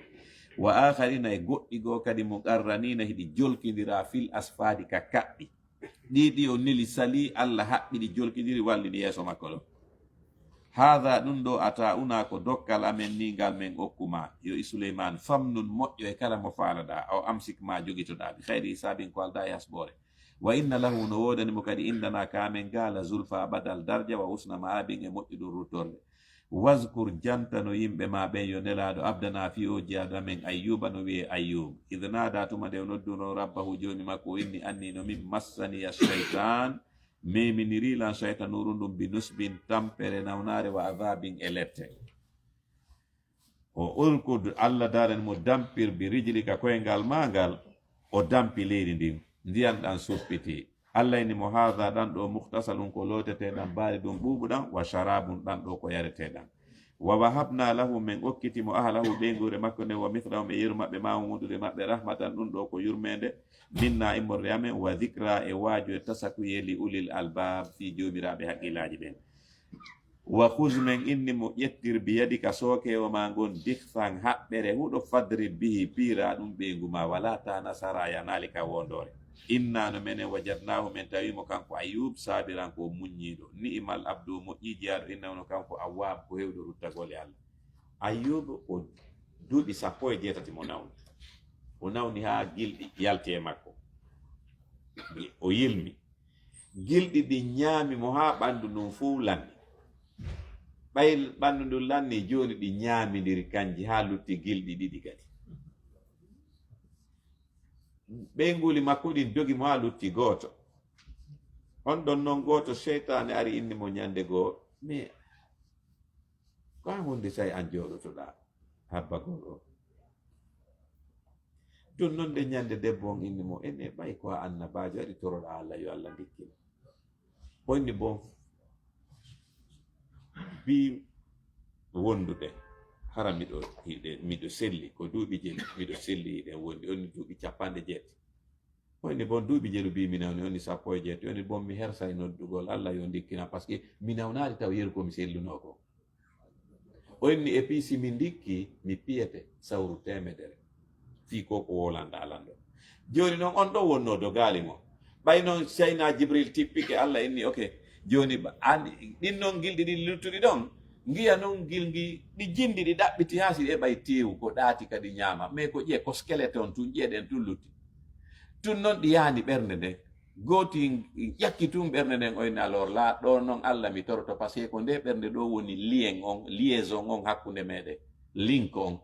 Wa akharina e goɗɗi goo kadi mo qarranina hiɗi jolkindira fil asfaadi ka kaɓɓi. Ɗiɗi o neli sali Allah haɓɓiɗi jolkidiri wallini yeeso makko ɗo. Haada ɗum ɗo ata'una ko dokkal amen ni ngal men okkuma yo i Suleyman famnun moƴƴo e kala mo faalaɗa o amsik ma jogitoɗa bi khayri hisabin ko alda e hasɓore. Wa inna lahu no woodani mo kadi indana ka amen ga la zulfa badal darja wa husna ma'abin e moƴƴuɗum ruttorde. Wazkur jantano yimɓe ma ɓen yo nelaaɗo abdana fii o jiyaaɗo amen Ayyuba no wi'ee Ayyub. Idh naada tuma nde o nodduno rabbahu joomi makko o inni anni no min massaniya shaytan meminiri lan shaytanuru ndun bi nusbin tampere nawnaare wa adhabin e lette. O urkud Allah daren mo dampir bi rijlika koyngal ma ngal o dampi leydi ndin ndiyan ɗan suppiti. Allah inni mo haada ɗan ɗo muhtasalun ko looteteɗan baari ɗum ɓuuɓuɗan wa sharabun ɗan ɗo ko yareteɗan. Wa wahabna lahu men okkiti mo ahlahu ɓeynguure makko nden wa mithlahum e yeru maɓɓe ma wondude maɓɓe rahmatan ɗum ɗo ko yurmeende minna immorde amen wa dhikra e waaju e tasakuye li ulil albab fii joomiraaɓe haqqillaaji ɓen. Wa khuz men inni mo ƴettir bi yadika sookewo ma ngon dikhsan haɓɓere huɗo fadrib bihi piira ɗum ɓeyngu ma wala tana sara yanaali ka wondoore. Inna no menen wajadnaahu, men tawi mo kanko Ayyub, saabiran ko o muññiiɗo. Ni'imal abdu, o moƴƴii jiyaaɗo, innahu no kanko awwaab, ko heewɗo ruttagol e Allah. Ayyub o duuɓi sappo e jeetati mo nawni. O nawni haa gilɗi yalti e makko. O yilmi. Gilɗi ɗin ñaami mo haa ɓanndu ndun fuu lanni. Ɓay ɓanndu ndun lanni, jooni ɗi ñaamindiri kanji haa lutti gilɗi ɗiɗi kadi. Ɓeynguuli makko ɗin dogi mo haa lutti gooto. On ɗon non gooto, seytaane ari inni mo ñande goo, mais ko an wonde say an jooɗotoɗaa habbagol o? Ɗun non nde ñande debbo on inni mo, ene ɓay ko a annabaajo, aɗi toroɗaa Allah yo Allah ndikkin. O inni bon, bi wondude, hara miɗo hiɗe, miɗo selli, ko duuɓi jeli, miɗo selli hiɗen wondi, onni duuɓi capanɗe jeetati. O inni bon duuɓi jelu bi mi nawni, onni sappo e jeetati, onni bon mi hersay noddugol Allah yo ndikkina, parce que mi nawnaali taw yeru ko mi selluno ko. O inni, et puis si mi ndikki, mi piyete sawru teemedere. Fii ko ko wolanda lanɗo. Jooni non on ɗo wonno dogaali mo. Ɓay non Seyna Jibril tippike, Allah inni, ok. Jooni ba-, an, ɗin non gilɗi ɗin luttuɗi ɗon. Ngiya non gilngi, ɗi jindi, ɗi ɗaɓɓiti haa si ɗe ɓay teewu, ko ɗaati kadi ñaama. Mais ko ƴee, ko skeleton tun, ƴee ɗen tun lutti. Tun non ɗi yaani ɓernde nden. Gooti ƴakki tun ɓernde nden, o inni, alors la, ɗo non Allah mi toroto, parce que ko nde ɓernde ɗo woni lien on, liaison on hakkunde meɗen, link on.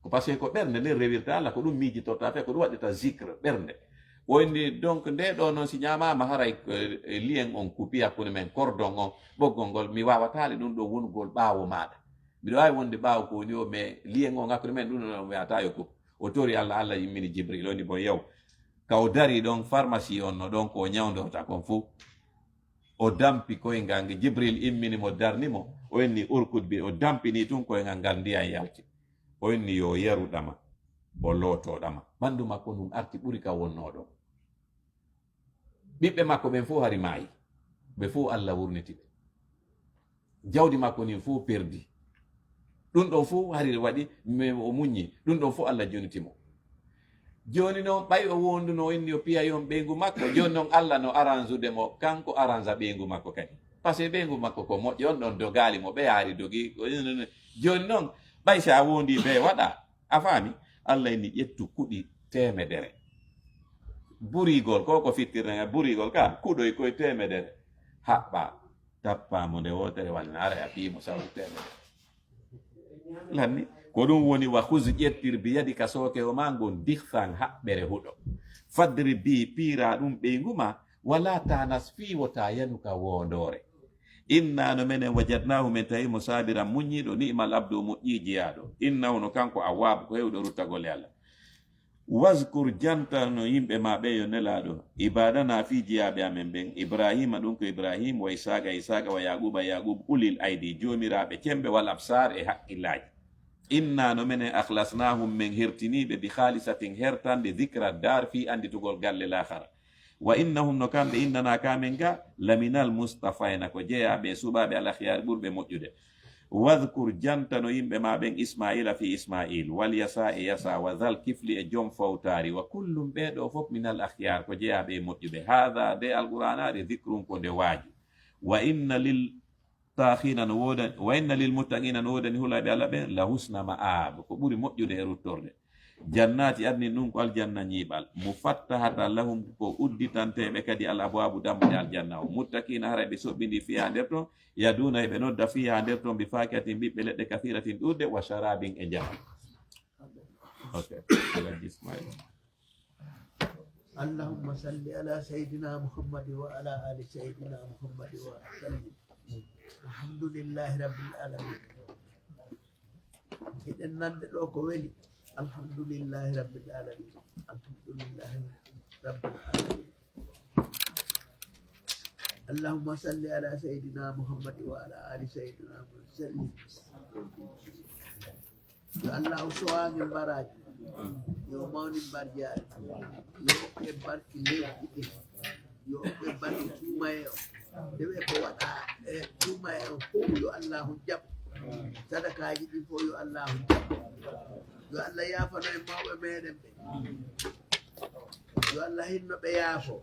Ko parce que ko ɓernde nden rewirta Allah, ko ɗum miijitorta fe, ko ɗum waɗirta zikr, ɓernde. O inni, donc, nde ɗo non si ñaamaama haray, eh, lien on kupi hakkunde men, cordon on, ɓoggol ngol, mi waawataali ɗum ɗo wonugol ɓaawo maaɗa. Miɗo waawi wonde ɓaawo ko woni o, mais lien on hakkunde men, ɗum ɗon mi wi'ata yo kup. O tori Allah, Allah yimmini Jibril, o inni, bon, yaw. Ka o dari ɗon, pharmacie on no ɗon ko o ñawndorta kon fow. O dampi koyngal ngal, Jibril immini mo, darni mo, o inni, urkud bi, o dampini tun koyngal ngal, ndiyan yalti. O inni, yo yaru ɗama, o looto ɗama. Ɓandu makko ndun arti ɓuri ka wonno ɗon. Ɓiɓɓe makko ɓen fow hari maayi. Ɓe fow Allah wurniti ɓe. Jawdi makko ndin fow perdi. Ɗum ɗon fow hari waɗi, mais o muññi. Ɗum ɗon fow Allah joniti mo. Jooni non, ɓay o wonduno, o inni o piya yon ɓeyngu makko. Jooni non, Allah no aranzude mo, kanko aranza ɓeyngu makko kadi. Parce que ɓeyngu makko ko moƴƴo, on ɗon dogaali mo, ɓe yaari dogi. Jooni non, ɓay si a wondi ɓe waɗa, a faami? Allah inni ƴettu kuɗi teemedere. Burigol, ko ko fittirde ngal, burigol ka, kuɗoy koye teemedere. Haɓɓa, tappa mo nde wootere, walla ara a pii mo sawru teemedere. Lanni, ko ɗum woni, wa khuz, ƴettir, bi yadika, sooke o ma ngon, dighsan, haɓɓere huɗo. Fadrib bihi, piira ɗum ɓeyngu ma, wala tanas, fii wota yanu ka woondoore. Inna, no menen, wajadnahu, men tawi mo, sabiran, muññiiɗo, ni'mal abdu, o moƴƴii jiyaaɗo. Innahu, no kanko, awwaabu, ko heewɗo ruttagol e Allah. Wazkur, jantano yimɓe ma ɓe, yo Nelaaɗo, ibadana, fii jiyaaɓe amen ɓen, Ibrahima, ɗum ko Ibrahim, wa Isaaqa, Isaaqa, wa Yaquba, Yaqub, ulil aydi, joomiraaɓe cembe, wal absar, e haqqillaaji. Inna, no menen, akhlasnahum, men hertiniiɓe, bi khalisatin, hertande, dhikra dar, fii annditugol galle laakhara. Wa innahum, no kamɓe, indana, ka men ga, laminal mustafayna, ko jeyaaɓe e suɓaaɓe al akhyar ɓurɓe moƴƴude. Wadhkur, jantano yimɓe ma ɓen, Ismaila, fii Ismail, wal yasa, e yasa, wa dhal kifli, e jom fawtaari, wa kullum, ɓee ɗoo fof, minal akhyar, ko jeyaaɓe e moƴƴuɓe. Haadha, nde alqur'aanaare, dhikrun, ko nde waaju. Wa inna lil muttaqina no woodani, wa inna lil muttaqina no woodani hulaaɓe Allah ɓen la husna ma'ab, ko ɓuri moƴƴude e ruttorde. Jannati adnin, ɗum ko aljanna ñiiɓal, mufattahatan lahum, ko udditanteeɓe kadi al abwaabu, dammuɗe aljanna o. Muttaqina, haray ɓe soɓɓindii, fiha, nder ton, yaduna, eɓe nodda, fiha, nder ton, bi fakihatin, ɓiɓɓe leɗɗe, kathiratin, ɗuuɗɗe, wa sharabin, e njaram. Ok. Alhaji Ismail. اللهم صل على سيدنا محمد وعلى آل سيدنا محمد وسلم. الحمد لله رب العالمين. Eɗen nande ɗo ko weli. الحمد لله رب العالمين. الحمد لله رب العالمين. اللهم صل على سيدنا محمد وعلى آل سيدنا محمد وسلم. Yo Allah o sowaange mbaraaji, yo mawni mbarjaari, yo okke barki lewɗi ɗi, yo okke barki tuumaye o. Nde ɓe ko waɗa e tuumaye o fof, yo Allah jaɓ. Sadakaaji ɗi fof, yo Allah jaɓ. Yo Allah yaafano e mawɓe meɗen ɓe. Yo Allah hinno ɓe yaafo.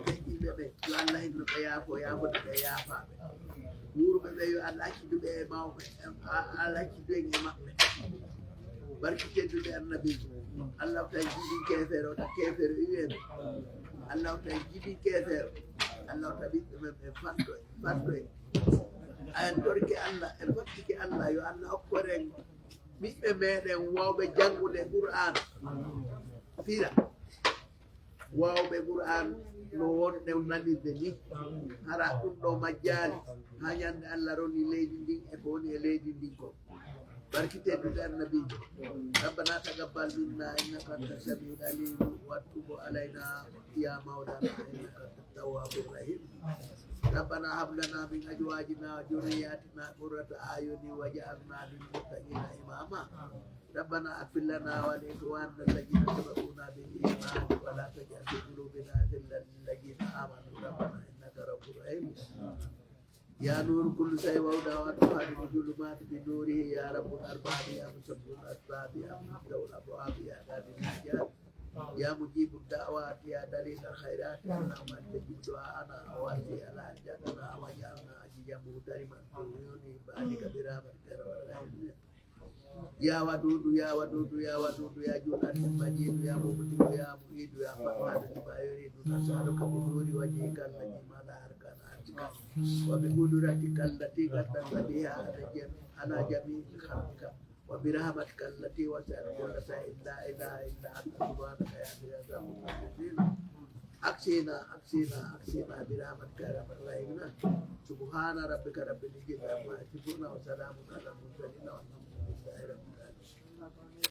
Ɓe yimɓe ɓe, yo Allah hinno ɓe yaafo, yaafo ɓe yaafaɓe. Wuurɓe ɓe, yo Allah accidu ɓe e mawɓe, Allah accidu en e maɓɓe. Barki teddude annabi. Allah tan jiɗi kefero, ta kefero iwen. Allah tan jiɗi kefero. Allah tan ɓiɓɓe men ɓe fatto, fatto. En torki Allah, en fattiki Allah, yo Allah okkoren ɓiɓɓe meɗen wawɓe janngude Qur'an. Fira. Wawɓe Qur'an no wonde nanirde ni. Hara ɗum ɗo majjaali. Ha ñande Allah roni leydi ndin e ko woni e leydi ndin ko. Barki teddude annabiijo. ربنا تقبل منا إنك أنت السميع العليم وتب علينا يا مولانا إنك أنت التواب الرحيم. ربنا هب لنا من أزواجنا وذرياتنا قرة أعين واجعلنا للمتقين إماما. ربنا اغفر لنا ولإخواننا الذين سبقونا بالإيمان ولا تجعل في قلوبنا غلا للذين آمنوا ربنا إنك رؤوف رحيم. يا نور كل شيء وهدى وأنوار الظلمات بنوره يا رب الأرباب يا مسبب الأسباب يا مفتاح الأبواب يا هادي النجاة يا مجيب الدعوات يا دليل الخيرات اللهم أنت تجيب دعاءنا ووسع لنا حاجتنا واجعلنا عزيزا مغترما في عيون عبادك برحمتك يا أرحم الراحمين. يا ودود يا ودود يا ودود يا ذو العرش المجيد يا مبدئ يا معيد يا فعال لما يريد نسألك بنور وجهك الذي ملأ أركان عرشك وبقدرتك التي قدرت بها على جم- على جميع خلقك وبرحمتك التي وسعت كل شيء لا إله إلا أنت سبحانك يا ذا العرش العظيم. أكسينا أكسينا أكسينا برحمتك يا أرحم الراحمين. سبحان ربك رب العزة عما يصفون وسلام على المرسلين والحمد لله رب العالمين.